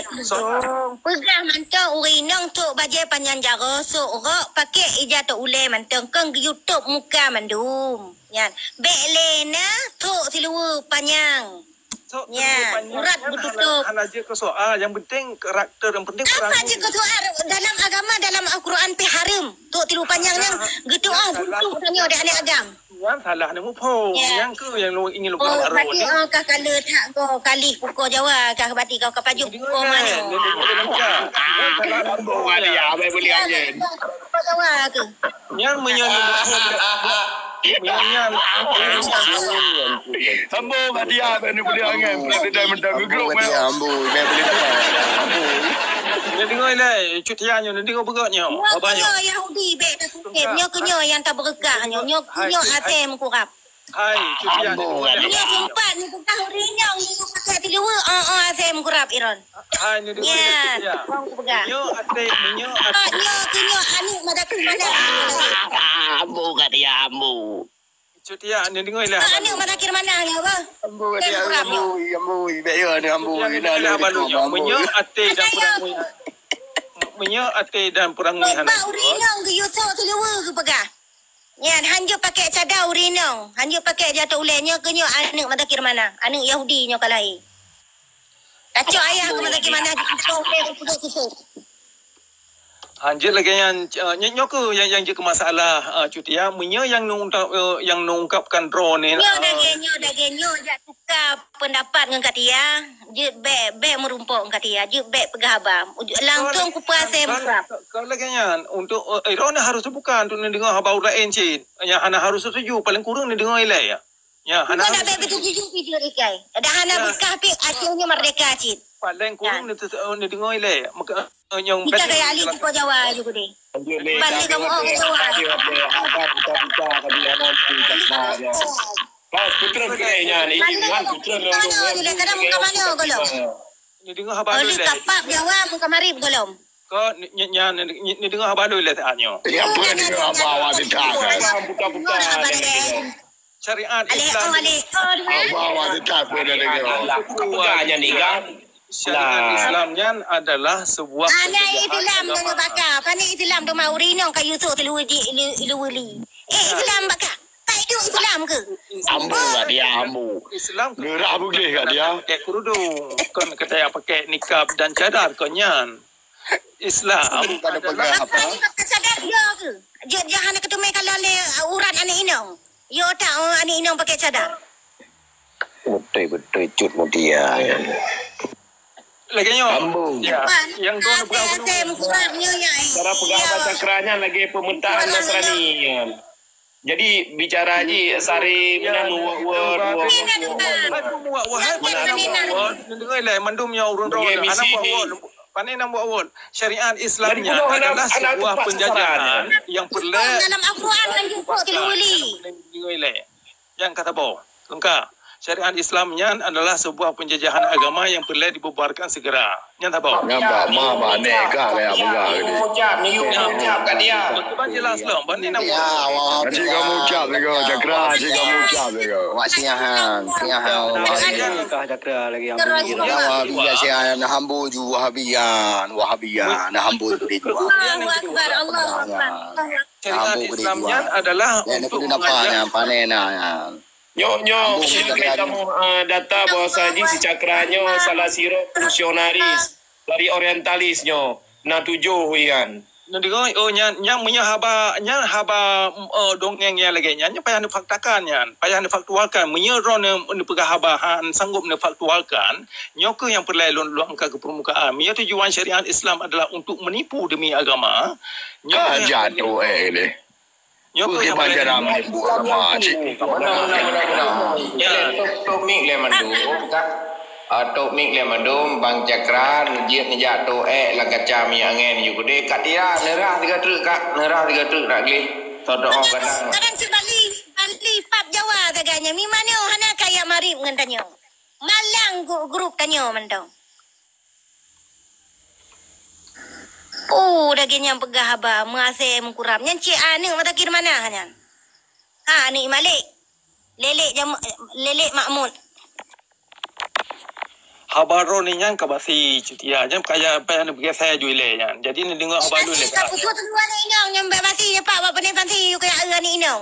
Peugah mantong ureueng inong trok bajèe panyang jaroe, sok rok, pakèk ija tok ulèe mantong, kon geuyue top muka mandum. Nyan, bèk lé na trok siluweue panyang. Nyan, urat beututôp. Hana jeuet keu soal, yang penting karakter, yang penting peurangui. Apa jeuet keu soal? Dalam agama, dalam Al-Quran pih hareuem. Trok siluweue panyang nyan geutu'oh buntok tanyoe di aneuk agam. Nyan salah neumuphom. Nyan keuh nyang ingin lôn peugah baroe nyoe. Ka kaleue that goe kalih pukoe Jawa, ka bati goe ka pajoh pukoe manoe. Ambo ka dia, abang boleh angin. Pukoe Jawa keuh. Nyan meunyoe neumuphom, meunyoe nyan, Ambo ka dia, abang ni boleh angin. Pula dia mentang grup. Ambo, abang boleh dengar. Ambo. Neudeungoe lé, Cutia nyoe, neudeungoe beugöt nyoe. Nyoe keuh nyoe Yahudi bèk tasungkém. Nyoe keuh nyoe nyang tabeureukah nyoe. Nyoe keuh nyoe asèe meukurab. Hai, Cutia, neudeungoe lé. Nyoe teumpat neupeugah ureueng inong, nyoe pakai siluweue, oh, oh, asèe meukurab, Iron. Hai, neudeungoe lé, Cutia. Nyoe asèe, nyoe asèe. Nyoe keuh nyoe aneuk madakri mana? Ambo ka dia, ambo. Cutia, neudeungoe lé. Aneuk madakri mana nyoe, bah? Ambo ka dia, ambo, ambo, bèk yo, ambo. Cutia, neudeungoe lé haba lôn nyoe. Meunyoe asèe dan peurangui, meunyoe asèe dan peurangui hana. Bak ureueng inong geuyue sok siluweue geupeugah. Nyan, hanjeuet pakai cadar ureueng inong. Hanjeuet pakai ija tok ulèe. Nyoe keuh nyoe aneuk madakri mana? Aneuk Yahudi nyoe ka lahé. Tacok ayah keu madakri mana? Jipeuduek ulèe, jipeuduek susu. Hanjeuet lagèe nyan, eh, nyoe, nyoe keuh nyang, nyang jeuet keu masalah, eh, Cutia. Meunyoe nyang neuungkap, eh, nyang neuungkapkan droe nyoe, nyoe dagèe nyoe, dagèe nyoe jak tuka peundapat ngon Katia. Jeuet bèk, bèk meurumpok ngon Katia, jeuet bèk peugah haba. Langsung kupeue asèe meukurab. Kalau lagèe nyan, untuk, eh, droeneuh harôh teubuka untuk neudeungoe haba ureueng laén cit. Nyang hana harôh setuju, paléng kureueng neudeungoe ilèe. Nya, hana harôh setuju. Bukan nak bèk beuteujuju pih jeuet ikai. Dah hana beukah pih, akhirnya merdeka cit. Paléng kureueng neudeungoe ilèe. Maka, eh, nyang paléng kaya ahli suku Jawa juga deh. Balik kamu orang Jawa. Pas putra kena nyan, ini kan putra nyondo. Kadang muka mana golom? Ni dengar haba lôn leh. Kapap Jawa muka marib golom. Ko ni, ni, ni, ni, ni dengar haba lôn leh saat nyoe. Ya, apa ni dengar haba awak ni tak kan? Bukan, bukan, bukan. Syariat Islam. Alih, oh, alih. Oh, dua. Haba awak ni tak pernah dengar. Bukan, bukan, bukan, bukan, bukan. Syariat Islam nyan adalah sebuah pencegahan agama. Anak Islam nyoe baka. Pane Islam tu mau rinong ka Yusuf telu di, di, di wuli. Eh, Islam baka. Tak hidup Islam ke? Ambu kat dia, ambu. Islam ke? Gerah bugih kat dia. Pakai kerudung. Kon kata yang pakai nikab dan cadar kon nyan. Islam adalah apa? Apa ni pakai cadar dia ke? Jeuet jangan ketumai kalau le urat anak inong. Yo tak, oh, aneuk inong pakai cadar. Beutôi-beutôi cut mutia nyan. Lagèe nyoe. Ambo. Ya. Yang tuan peugah dulu. Cara peugah bahasa keras nyan lagèe pemetaan Nasrani nyan. Jadi bicara ji sari meunan wah-wah, wah-wah, wah-wah. Aduh, wah-wah. Dengar lah, mandum nyoe ureueng droe. Anak wah-wah. Pane na buet-buet. Syariat Islam nyan adalah sebuah penjajahan yang peureulèe dalam Al-Quran kan jukuk tilu li. Nyang ka saboh. Lengkap. Syariat Islam nyan adalah sebuah penjajahan agama yang peureulèe dibubarkan segera. Nyan saboh. Nyan bak ma, bak nek kah lé peugah tadi. Miyup, miyup, miyup, kat dia. Bagi ban jelas lom, ban ni nak. Ya, wah, cik kamu ucap lagi, Cakra, cik kamu ucap lagi. Wak siahan, siahan, wah siahan. Kah Cakra lagi yang bunyi. Ya, wah, biar siahan, hamba ju, Wahabian, Wahabian, hamba ju. Allahu Akbar, Allahu Akbar. Syariat Islam nyan adalah untuk mengajak. Pane na nyan. Nyoe, nyoe, kamoe, eh, data bahwa si Cakra nyoe salah sidroe fungsionaris dari orientalis nyoe. Na tujoh wian. Nyoe deungoe, oh, nyan, nyan meunyoe haba, nyan haba, eh, dongeng nyang lagèe nyan, nyan payah neufaktakan nyan, payah neufaktualkan. Meunyoe droeneuh neupeugah haba han sanggup neufaktualkan, nyoe keuh nyang peureulèe lôn, lôn angkat keu peurmukaan. Meunyoe tujuan syariat Islam adalah untuk menipu demi agama, nyoe keuh nyang peureulèe. Nyoe keuh nyang peureulèe. Menipu agama, cik. Ya. Tok, tok mik lé mandum, Kak. Ah, tok mik lé mandum, Bang Cakra, neujak, neujak tok ék lam kaca minyeuk angèn ju keudéh. Kak Tia, neurah tiga treuk, Kak. Neurah tiga treuk nak gleh. Sodoh kadang. Kadang cit Bali, Bali pap Jawa sagai nyan. Mimanoe hana kaya marib ngon tanyoe. Malang grup-grup tanyoe mantong. Oh, daging nyang peugah haba, meuasèe meukurab. Nyan cit aneuk mata kir manah nyan. Ha, aneuk Malik. Lelek jam, lelek makmud. Haba droeneuh nyan ka basi, Cutia. Nyan kaya apa nyang neupeugah saya ju ilèe nyan. Jadi, neudeungoe haba lôn lé. Ka putus dulu aneuk inong nyan bak basi, nyan pak, bak peuneh pansi, yue kaya aneuk inong.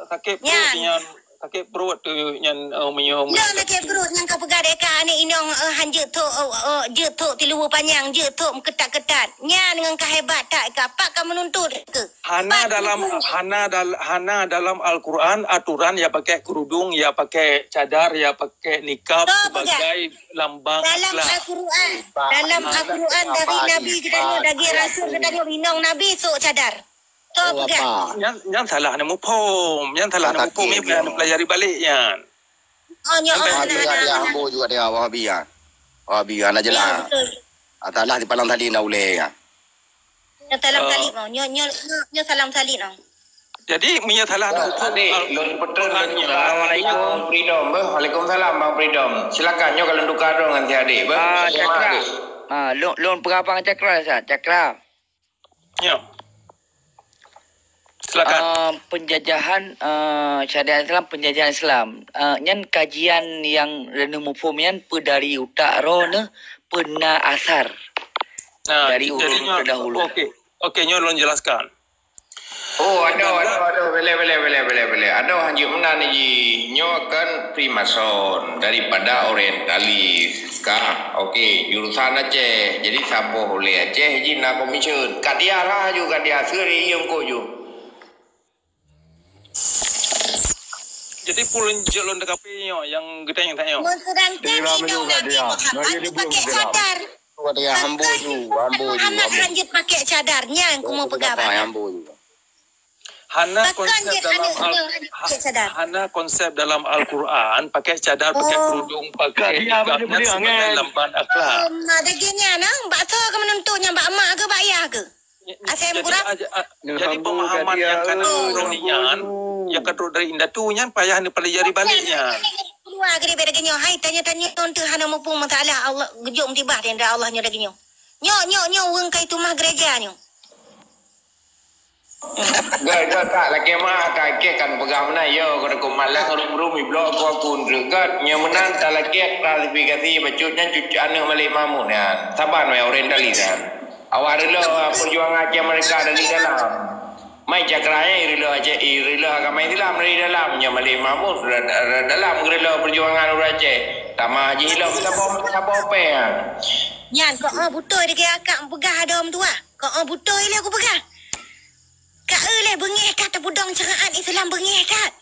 Sakét pruet nyan, sakét pruet tu nyan, eh, meunyoe, meunyoe sakét pruet nyan ka peugah deh ka aneuk inong, eh, han jeuet thok, eh, eh, jeuet thok tiluweue panyang, jeuet thok meuketat-ketat. Nyan ngon ka hebat that ka, pat ka meununtut keu? Hana dalam, hana dal-, hana dalam Al-Quran aturan ya pakai kerudung, ya pakai cadar, ya pakai nikab sebagai lambang akhlak. Dalam Al-Quran, dalam Al-Quran dari Nabi geutanyoe, daging rasul geutanyoe, inong Nabi sok cadar. Toh peugah. Nyan, nyan salah neuh muphom. Nyan salah neuh muphom, nyan payah neupelajari balek nyan. Oh, nyoe, oh, hana, hana, hana. Ambo juga dia Wahabi ya. Wahabi ya, hana jelas. Ya, betul. Ah, salah di palang tadi nak uleh ya. Nyoe salam salib, oh. Nyoe, nyoe, nyoe, nyoe salam salib, oh. Jadi, meunyoe salah neuh muphom, adik, lôn peutreun lôn juga. Assalamualaikum. Freedom, beuh. Waalaikumsalam, Bang Freedom. Silakan, nyoe ka lôn tuka droe ngon si adik, beuh. Ah, Cakra. Ah, lôn, lôn peugah Bang Cakra, Ustaz. Cakra. Ya. Silakan. Ah, penjajahan, ah, syariat Islam, penjajahan Islam. Ah, nyan kajian nyang lôn muphom nyan peue dari utak droeneuh, peue na asar dari ureueng terdahulu. Nah, jadi nyoe, okey. Okey, nyoe lôn jelaskan. Oh, adoh, adoh, adoh, boleh, boleh, boleh, boleh, boleh. Adoh, hanjeuet meunan ji. Nyoe kan Freemason daripada orientalis. Ka, okey, jurusan Aceh. Jadi, saboh ulèe Aceh ji na komiseun. Ka dia rhah ju, ka dia seuri iem kok ju. Jadi, peue lôn jeuet lôn teukapi nyoe nyang geutanyoe tanyong. Mun seudangkan inong Nabi Muhammad pakai cadar. Dia ambo ju, ambo ju, ambo. Muhammad hanjeuet pakai cadar, nyan kumu peugah. Ambo ju. Hana konsep dalam Al-, ha-, hana konsep dalam Al-Quran pakai cadar, pakai kerudung, pakai nikab nyan sebagai lamban akhlak. Em, ada gini, nah, bak soe ka meununtut nyan, bak mak ke, bak ayah ke? Asai meukurab? Jadi, a-, jadi pemahaman nyang ka trok dari indatu nyan payah neupelajari balek nyan. Keluar ke daripada geutanyoe, hai tanya-tanya tu hana muphom masalah Allah, geujok musibah di Allah nyoe dari geutanyoe. Nyoe, nyoe, nyoe, ureueng kai teuma gereja nyoe. Gèt, gèt, tak, lakèe meu'ah, ka kèe kan peugah meunan, yo, keuneuk malang, rum-rum, iblok, aku, aku, gèt, nyoe meunan, talakèe, klarifikasi, bacut nyan, cucu aneuk Malik Mahmud nyan. Saban, wahai orientalis nyan. Awak reuloh, ah, perjuangan Aceh Merdeka dari dalam. Mai Cakra nyan, reuloh Aceh, reuloh agama Islam dari dalam. Nyoe Malik Mahmud, da-, da-, dalam reuloh perjuangan ureueng Aceh. Tamah jih lom, saboh, saboh pèng, ah. Nyan, kok, ah, beutôi dikira akak peugah adoe meutuah. Kok, ah, beutôi lé kupeugah. Ka eu lé beungéh that teupeudong syariat Islam beungéh that.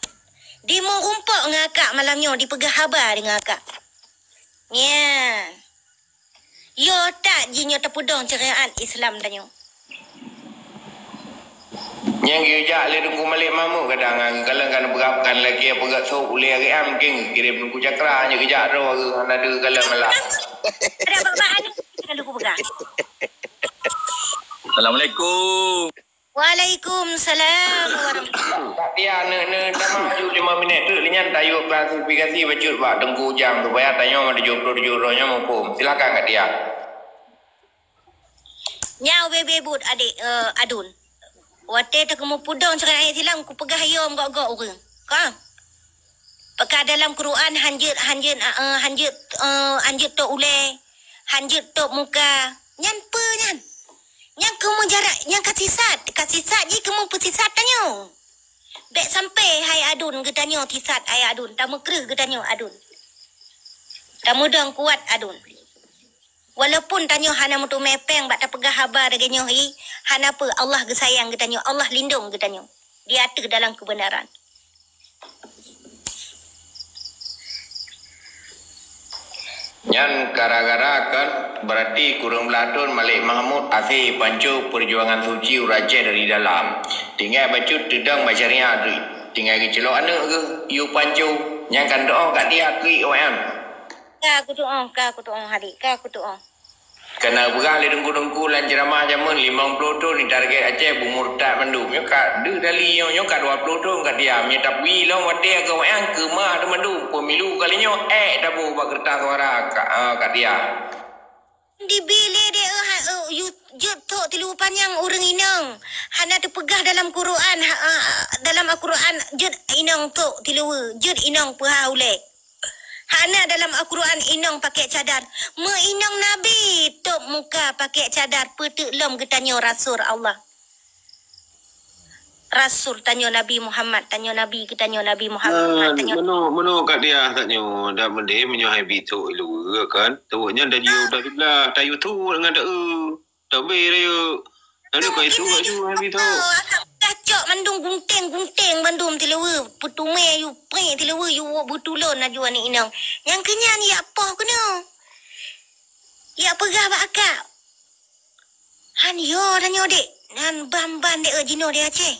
Di meurumpok ngon akak malam nyoe dipeugah haba deungon akak. Nyan. Yo that jih nyoe teupeudong syariat Islam tanyoe. Nyang geujak lé Teungku Malik Mahmud kadang, kalon kan beurapkan lagèe peugah sôk ulèe geuh, mungkin kirém Teungku Cakra nyoe geujak droe geuh, hana deuh kalon malah. Ada bak-bak ni. Lalu kupeugah. Assalamualaikum. Waalaikumsalam warahmatullahi. Kak Tia, ne, ne, dah maju lima minit tu, nyan tayue klarifikasi bacut bak Teungku Ujang supaya tanyoe tujuh puluh tujuh droe nyoe muphom. Silakan, Kak Tia. Nyoe bebe buet adik, eh, Adun. Watée teukeumupudong cakap ayat silang, kupeugah yom gok-gok ureuëng. Ka? Peka dalam Quran hanjeuet, hanjeuet, eh, hanjeuet, eh, hanjeuet tok ulée, hanjeuet tok muka. Nyan peue nyan? Nyan keuh meujarak, nyan ka sisat, ka sisat jih keuh meupeusisat tanyoe. Bék sampai hai Adun geutanyoe sisat hai Adun, tameukreueh geutanyoe Adun. Tameudong kuat Adun. Walaupun tanyoe hana meuteumé péng bak tapeugah haba lagée nyoe hi, hana peue, Allah geusayang geutanyoe, Allah lindong geutanyoe di ateueh dalam keubeunaran. Nyan gara-gara kan berarti kureueng blaih thon Malik Mahmud asé panco peujuangan suci ureuëng Aceh dari dalam. Tinggai bacut teudong bak syariat, tinggai geucilok aneuëk geuh yue panco. Nyan kan doa Kak Tia keu awaknyan. Ka kutu'oh, ka kutu'oh, adik, ka kutu'oh. Kana peugah lé teungku-teungku lam ceuramah jameun limong ploh thon ditarget Aceh beumurtad mandum. Nyoe ka deuh dali nyoe, nyoe ka dua ploh thon Kak Tia. Meunyoe tapi lom watée keu awaknyan keumah teumandum pemilu kali nyoe, ék taboh bak keureutah suara Kak, ah, Kak Tia. Dibi lé deh, eh, ha, eh, yu-, jeuet tok tilu panyang ureuëng inong. Hana teupeugah dalam Quran, ha, ha, dalam Al-Quran jeuet inong tok tilu, jeuet inong peuhah ulée. Hana dalam Al-Quran inong pakai cadar. Meuinong Nabi top muka pakai cadar, peuteuk lom geutanyoe rasul Allah. Rasul tanyoe Nabi Muhammad, tanyoe Nabi geutanyoe Nabi Muhammad. Nah, tanyoe meunoe, meunoe Kak Diah tanyoe, dak meudeh meunyoe hai bithok ilu kan. Tawak nyan dah jiôh dah diblah, tayu tu ngon dak eu. Tabe rayeuk. Lalu kau itu kat tu, habis tu. Akak peugah cok mandum gunting-gunting mandum tileue. Peutumé yu preh tileue yu wok beutulon laju aneuk inong. Nyang keunyan yak poh keunoe. Yak peugah bak akak. Han yo tanyoe dek. Nan ban-ban dek, eh, jinoe di Aceh.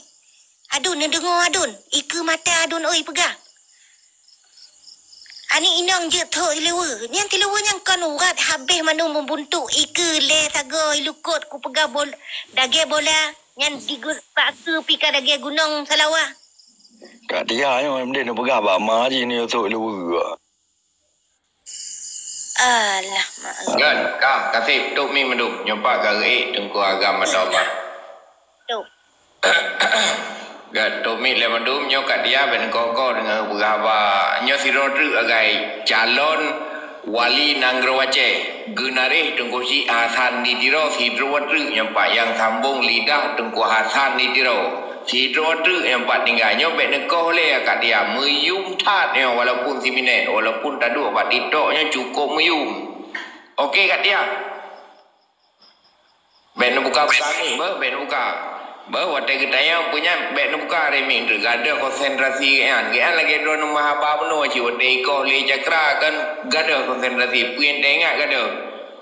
Adun, neudeungoe adun. Ikeue mata adun oi peugah. Aneuk inong jeuet thok tileue. Nyan tileue nyan kon urat habéh mandum meubuntuk ikeue lé sagoe ilukot kupeugah bol-, dagée bola nyan digeut bak keue pih ka dagée gunong Seulawah. Kak Tia nyoe meunan neupeugah bak ma jih nyoe thok tileue. Alah, mak. Kan, ka, kaseb, tok mi mandum. Nyoe pat ka geuék Teungku Agam atau apa. Tok. Geutomik lé mandum nyoe Kak Diah, ben koko deungoe peugah haba. Nyoe sidroe treuk agai calon wali nanggroe Aceh. Geunaréh Teungku Syik Hasan di Tiro, sidroe treuk nyang pat nyang sambong lidah Teungku Hasan di Tiro. Sidroe treuk nyang pat tinggai nyoe, bèk neukoh lé Kak Diah. Meuyum that nyoe, walaupun siminét, walaupun taduek bak TikTok nyoe cukôp meuyum. Oke Kak Diah. Bèk neubuka-buka mic, beuh, bèk neubuka. Beuh, watèe geutanyong peue nyan, bèk neubuka mic, gadôh konsentrasi geuhnyan. Geuhnyan lagèe droeneuh meuhaba bunoe cit, watèe ikoh lé cakra kan gadôh konsentrasi. Peue nyang teuingat gadôh.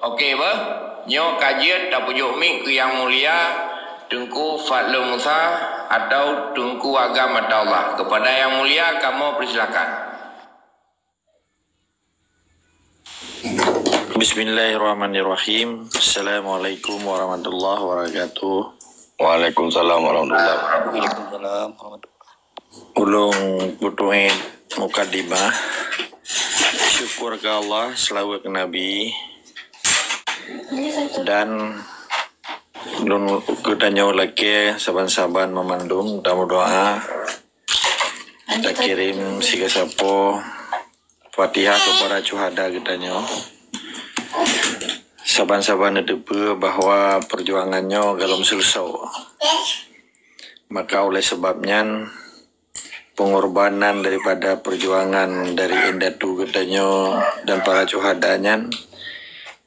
Oke, beuh. Nyoe ka jeuet tapeujok mic keu Yang Mulia Teungku Fadlul Musa atau Teungku Agam Atallah. Kepada Yang Mulia, kamoe persilakan. Bismillahirrahmanirrahim. Assalamualaikum warahmatullahi wabarakatuh. Waalaikumsalam warahmatullahi wabarakatuh. Waalaikumsalam warahmatullahi. Ulôn peutuét mukadimah. Syukur keu Allah, seulaweuet keu Nabi. Dan lôn geutanyoe lakèe saban-saban meumandum tameudoa. Takirém siga sapo Fatihah keu para syuhada geutanyoe. Saban-saban neuteupeue bahwa peujuangan nyoe golom seuleusoe. Maka oleh sebab nyan, pengorbanan daripada perjuangan dari indatu geutanyoe dan para syuhada nyan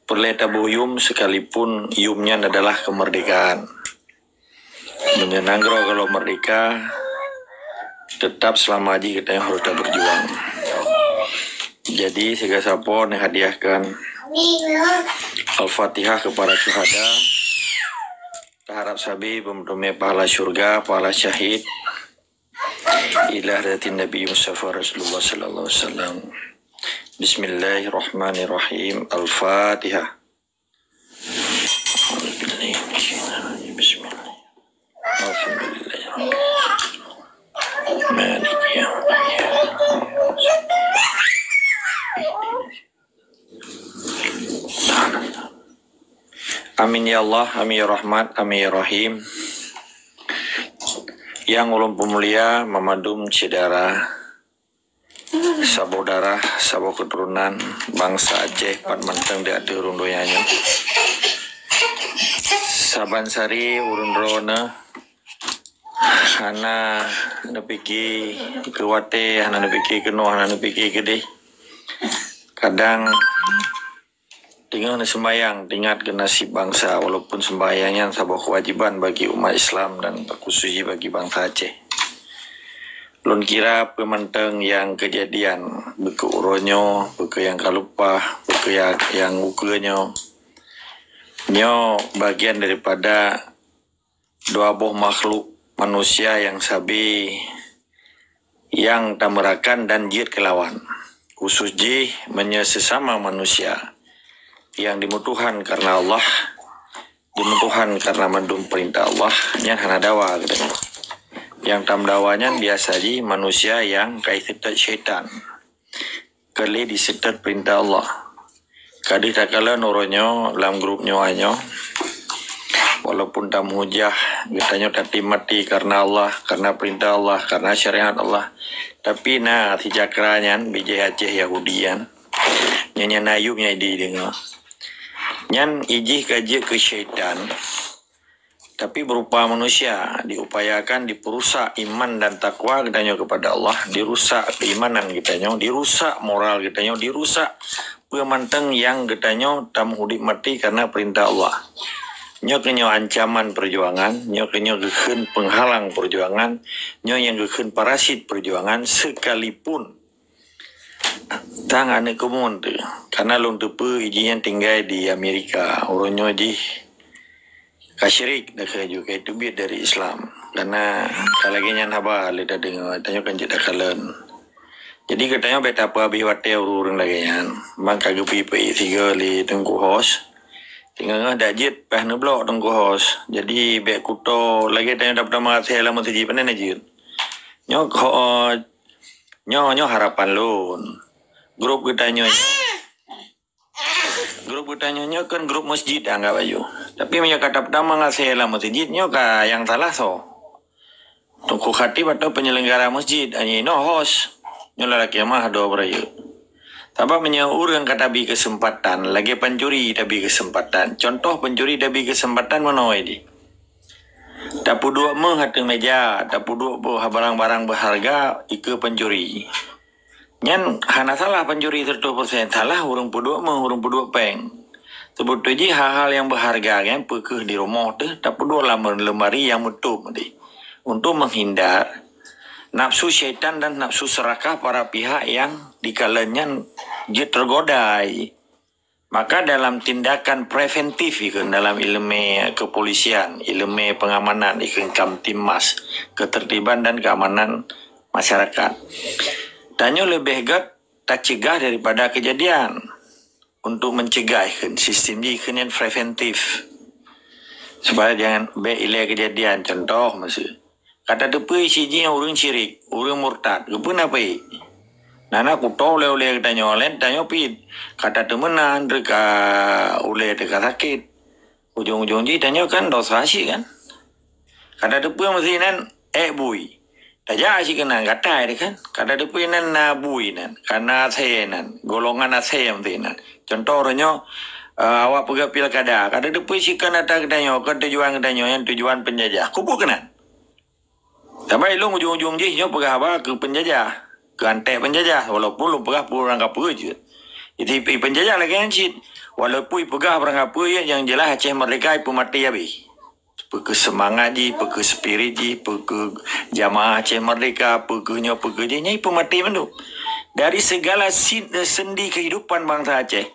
peureulèe taboh yum, sekalipun yum nyan adalah kemerdekaan. Meunyoe nanggroe golom merdeka, teutap seulama jih geutanyoe harôh taberjuang. Jadi, siga sapo neuhadiahkan Al-Fatihah keu para syuhada. Taharap sabe beumeuteumé pahala syurga, pahala syahid. Ila hadratin Nabi Mustafa Rasulullah sallallahu alaihi wasallam. Bismillahirrahmanirrahim. Al-Fatihah. Amin ya Allah, amin ya Rahman, amin ya Rahim. Nyang ulôn peumulia, mamandum syedara, saboh darah, saboh keuturonan bansa Aceh pat mantong di ateueh rhueng donya nyoe. Saban sari ureuëng droeneueh hana neupike keu watée, hana neupike keunoe, hana neupike keudeh. Kadang teungoh neuseumbayang, teuingat keu nasib bansa, walaupun seumbayang nyan saboh keuwajiban bagi umat Islam dan khusus jih bagi bansa Aceh. Lôn kira peue mantong nyang keujadian, bukon uroe nyoe, bukon nyang ka leupah, bukon nyang, nyang ukeue nyoe, nyoe bagian daripada dua boh makhluk manusia nyang sabe nyang tameurakan dan jeuet keu lawan. Khusus jih meunyoe sesama manusia nyang dimeutuhan karena Allah, dimeutuhan karena mandum peurintah Allah, nyan hana dawa geutanyoe. Nyang tameudawa nyan biasa jih manusia nyang ka iseutôt syaitan. Ka lheueh diseutôt peurintah Allah. Ka deuh takalon uroe nyoe lam grup nyoe nyoe. Walaupun tameuhujah, geutanyoe tatem maté karena Allah, karena peurintah Allah, karena syariat Allah. Tapi na si cakra nyan, bijéh Aceh Yahudi nyan. Nyan, nyan na yuem nyang ideungoe. Nyan ijih ka jeuet keu syaitan. Tapi berupa manusia, diupayakan dipeurusak iman dan takwa geutanyoe kepada Allah, dirusak keimanan geutanyoe, dirusak moral geutanyoe, dirusak peue mantong nyang geutanyoe tameuudép maté karena peurintah Allah. Nyoe keunyoe ancaman peujuangan, nyoe keunyoe geukheun peunghalang peujuangan, nyoe nyang geukheun parasit peujuangan, sekalipun tang aneuk keumuen teuh. Karena lôn teupeue ijih nyan tinggai di Amerika, uroe nyoe jih ka syirik, dakha ju ka teubiet dari Islam. Karena ka lagée nyan haba lé tadeungoe, tanyoe kan jeuet takalon. Jadi geutanyoe bék tapeuhabéh watée ureuëng lagée nyan. Ban ka geupeuék-peuék sigoe lé Teungku Hos. Teungoh-ngoh dak jeuet paih neublok Teungku Hos. Jadi bék kuto lagée tanyoe dap-dap meuhasé lam meuseujid pane na jeuet. Nyoe ho-, nyoe, nyoe harapan lôn. Grup geutanyoe Grup geutanyoe nyoe kan grup masjid anggap aju. Tapi meunyoe ka tapeutamong asai lam masjid nyoe ka nyang salah soe? Teungku khatib atau penyelenggara masjid, hanya inoe hos. Nyoe lalaki mah dua beurayeuk. Sabab meunyoe ureuëng ka tabi keuseumpatan, lagée pancuri tabi keuseumpatan. Contoh pancuri tabi keuseumpatan meunoe jih. Tapeuduek méuh ateueh meja, tapeuduek boh barang-barang beuharga ikeue pancuri. Nyan hana salah pancuri seratus persen, salah ureuëng peuduek méuh, ureuëng peuduek péng. Seubeutôi jih hal-hal nyang beuharga nyan peu kheueh di rumoh teuh tapeuduek lam lemari nyang meutôb tadi. Untuk menghindar nafsu syaitan dan nafsu serakah para pihak nyang dikalon nyan jeuet teugoda. Maka dalam tindakan preventif ikheun dalam ileumé kepolisian, ileumé pengamanan ikheun Kamtibmas, ketertiban dan keamanan masyarakat. Tanyoe leubeh gét tacegah daripada kejadian. Untuk mencegah ikheun sistem jih ikheun nyan preventif. Supaya jangan bék ilée kejadian. Contoh, maksud Ka tateupeue si jih ureuëng syirik, ureuëng murtad, geupeue na peuék? Na na kutoe ulée-ulée geutanyoe, laén tanyoe pih ka tateumeunan, teuka ulée teuka sakét. Ujong-ujong jih tanyoe kan dosa cit kan? Ka tateupeue meusinan ék bui. Tajak cit keunan gatai teuh kan? Ka tateupeue nan na bui nan, ka na asée nan, golongan asée meusinan. Contoh uroe nyoe, eh, awak peugah pilkada, ka tateupeue si kan ata geutanyoe, kan tujuan geutanyoe nyan tujuan penjajah. Kubu keunan. Sabab ilôn ujong-ujong jih nyoe peugah haba keu penjajah, keu antek penjajah, walaupun lôn peugah peue urang kapeue jeuet. Jadi, i penjajah lagée nyan cit, walaupun ipeugah urang kapeue jeuet, nyang jeulaih Aceh Merdeka ipeumaté habéh. Peu kheueh seumangat jih, peu kheueh spirit jih, peu kheueh jamaah Aceh Merdeka, peu kheueh nyoe, peu kheueh jih, nyan ipeumaté mandum. Dari segala si-, sendi kehidupan bansa Aceh,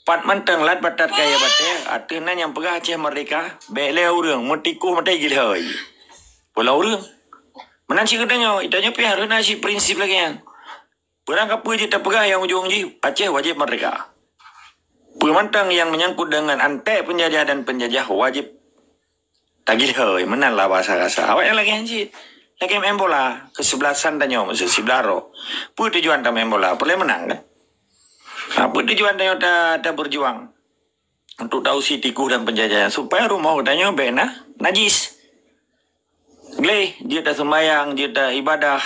Pat mantong lat batat kayée batée, ateueh nan nyang peugah Aceh Merdeka, bék lé ureuëng meutikuh maté jilhôi. Peue lom ureuëng. Meunan cit geutanyoe, geutanyoe pih harôh na cit prinsip lagée nyan. Peurang kapeue jeuet tapeugah nyang ujong jih Aceh wajéb merdeka. Peue mantong nyang menyangkut deungon antek penjajah dan penjajah wajéb tagilhôi, meunan lah bahasa kasa. Awaknyan lagée nyan cit. Lagée main bola, keusebelasan tanyoe meusti siblah roh. Peue tujuan tameuin bola? Peureulée meunang kan? Ha, peue tujuan tanyoe ta-, tabeujuang? untuk tausi tikuh dan penjajahan, supaya rumoh geutanyoe bèk na najis. Gleh, jeuet taseumayang, jeuet taibadah,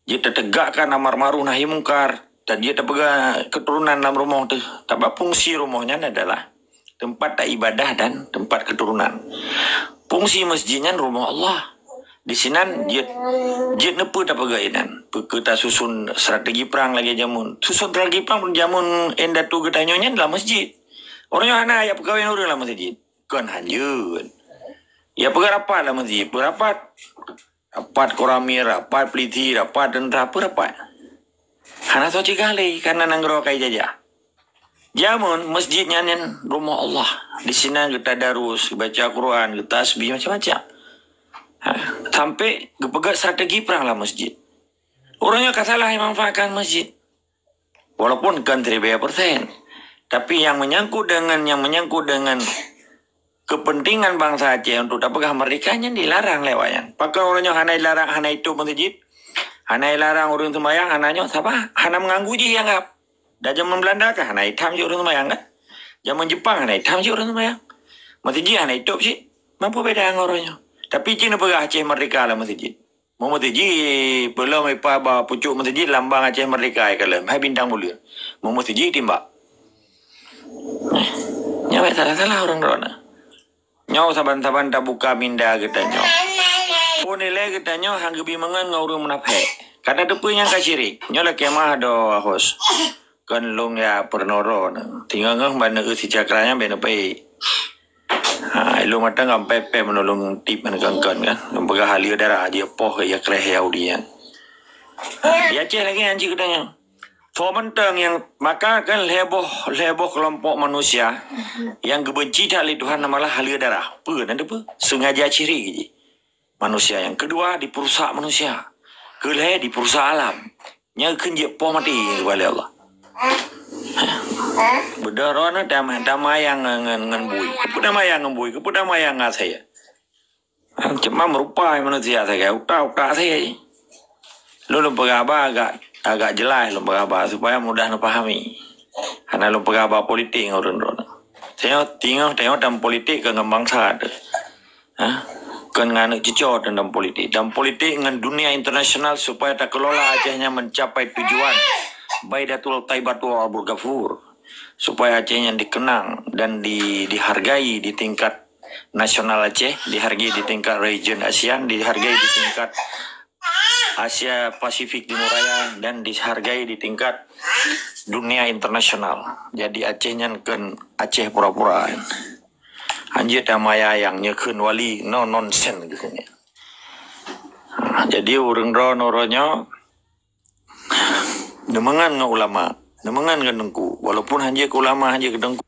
jeuet tateugakkan amar ma'ruf nahi mungkar, dan jeuet tapeugah keuturonan lam rumoh teuh. Sabab fungsi rumoh nyan adalah teumpat taibadah dan teumpat keuturonan. Fungsi masjid nyan rumoh Allah. Disinan jeuet, jeuet neupeue tapeugah inan. Peu kheueh tasusun strategi prang lagèe jameun. Susun strategi prang jameun indatu geutanyoe nyan lam masjid. Ureueng nyoe hana jak peukawen ureueng lam masjid. Kon hanjeuet. Ya, peugah rapat lam masjid. Peue rapat? Rapat koramil, rapat polisi, rapat teuntra, peue rapat? Hana soe cegah lé, karena nanggroe ka jijajah. Jameun masjid nyan, nyan rumoh Allah. Disinan geutadarus, geubaca Quran, geutasbih, macam-macam. Ha, sampai geupeugah strategi prang lam masjid. Ureueng nyoe ka salah manfaatkan masjid. Walaupun kon siribèe persen. Tapi nyang menyangkut dengan, nyang menyangkut dengan kepentingan bangsa Aceh untuk tapeugah merdeka nyan dilarang lé awak nyan. Pakon ureueng nyoe hana dilarang, hana itôb masjid? Hana dilarang ureueng seumayang, hana nyoe, sabab hana meuganggu jih anggap. Dan jameun Belanda kan hana itam cit ureueng seumayang kan? Jameun Jepang hana itam cit ureueng seumayang. Masjid hana itôb cit. Mampu beda ngon ureueng nyoe. Tapi cit neupeugah Aceh merdeka lam masjid. Meumeuseujid, peulom ipa ba pucôk meuseujid lambang Aceh Merdeka ikalon, hai bintang buleuen. Meumeuseujid timbak. Nyoe bèk salah-salah ureueng droeneuh. Nyoe saban-saban tabuka minda geutanyoe. Phôn ilèe geutanyoe han geubi meungon ngon ureueng munafék. Ka tateupeue nyang ka syirik. Nyoe lakèe meuah do, hos. Kon lôn ya peurunoe droeneuh. Teungoh-ngoh ban neueu si cakra nyan bèk neupeue. Ha, ilôn mantong ka pèh-pèh meunulông tip meuneukon-kon kan. Lôn peugah haleue darah jih poh ya kreh Yahudi nyan. Ha, di Aceh lagèe nyan cit geutanyoe. Soe mantong nyang maka kan lhèe boh, lhèe boh keulompok manusia nyang geubeunci that lé Tuhan malah haleue darah. Peue nan teupeue? Seungaja ciri jih. Manusia nyang keudua diperusak manusia. Keulhèe diperusak alam. Nyan kheun jeuet poh maté keubah lé Allah. Beudôh droeneuh dam-, damayang ngon, ngon, ngon bui. Keupeue damayang ngon bui? Keupeue damayang ngon asèe? Cuma meurupai manusia sagai utak-utak asèe. Lôn, lôn peugah haba agak, agak jeulaih lôn peugah haba supaya mudah neupahami. Hana lôn peugah haba politik ngon ureueng droeneuh. Teungoh, teungoh, teungoh dan politik keu ngon bansa teuh. Ha? Kon ngon aneuk cucoe teuh dan politik. Dan politik ngon dunia internasional supaya takeulola Aceh nyan mencapai tujuan Baidatul Thaibatu Abul Ghafur. Supaya Aceh nyan dikenang dan di-, dihargai di tingkat nasional Aceh, dihargai di tingkat region ASEAN, dihargai di tingkat Asia Pasifik Timur Raya, dan dihargai di tingkat dunia internasional. Jadi Aceh nyan kon Aceh pura-pura. Hanjeuet damayang nyoe kheun wali, no nonsense kheun nyan. Ha, jadi ureueng droeneuh uroe nyoe neumeungon ngon ulama, neumeungon ngon teungku, walaupun hanjeuet keu ulama, hanjeuet keu teungku.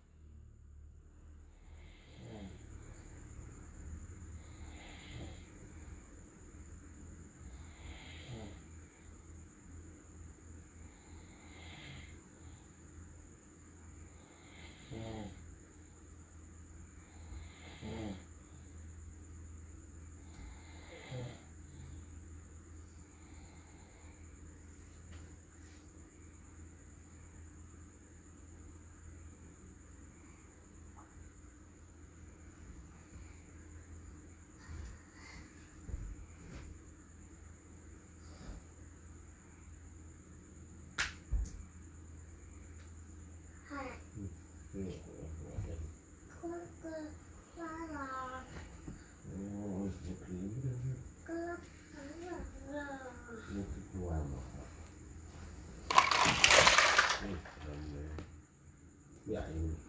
Ya, ini.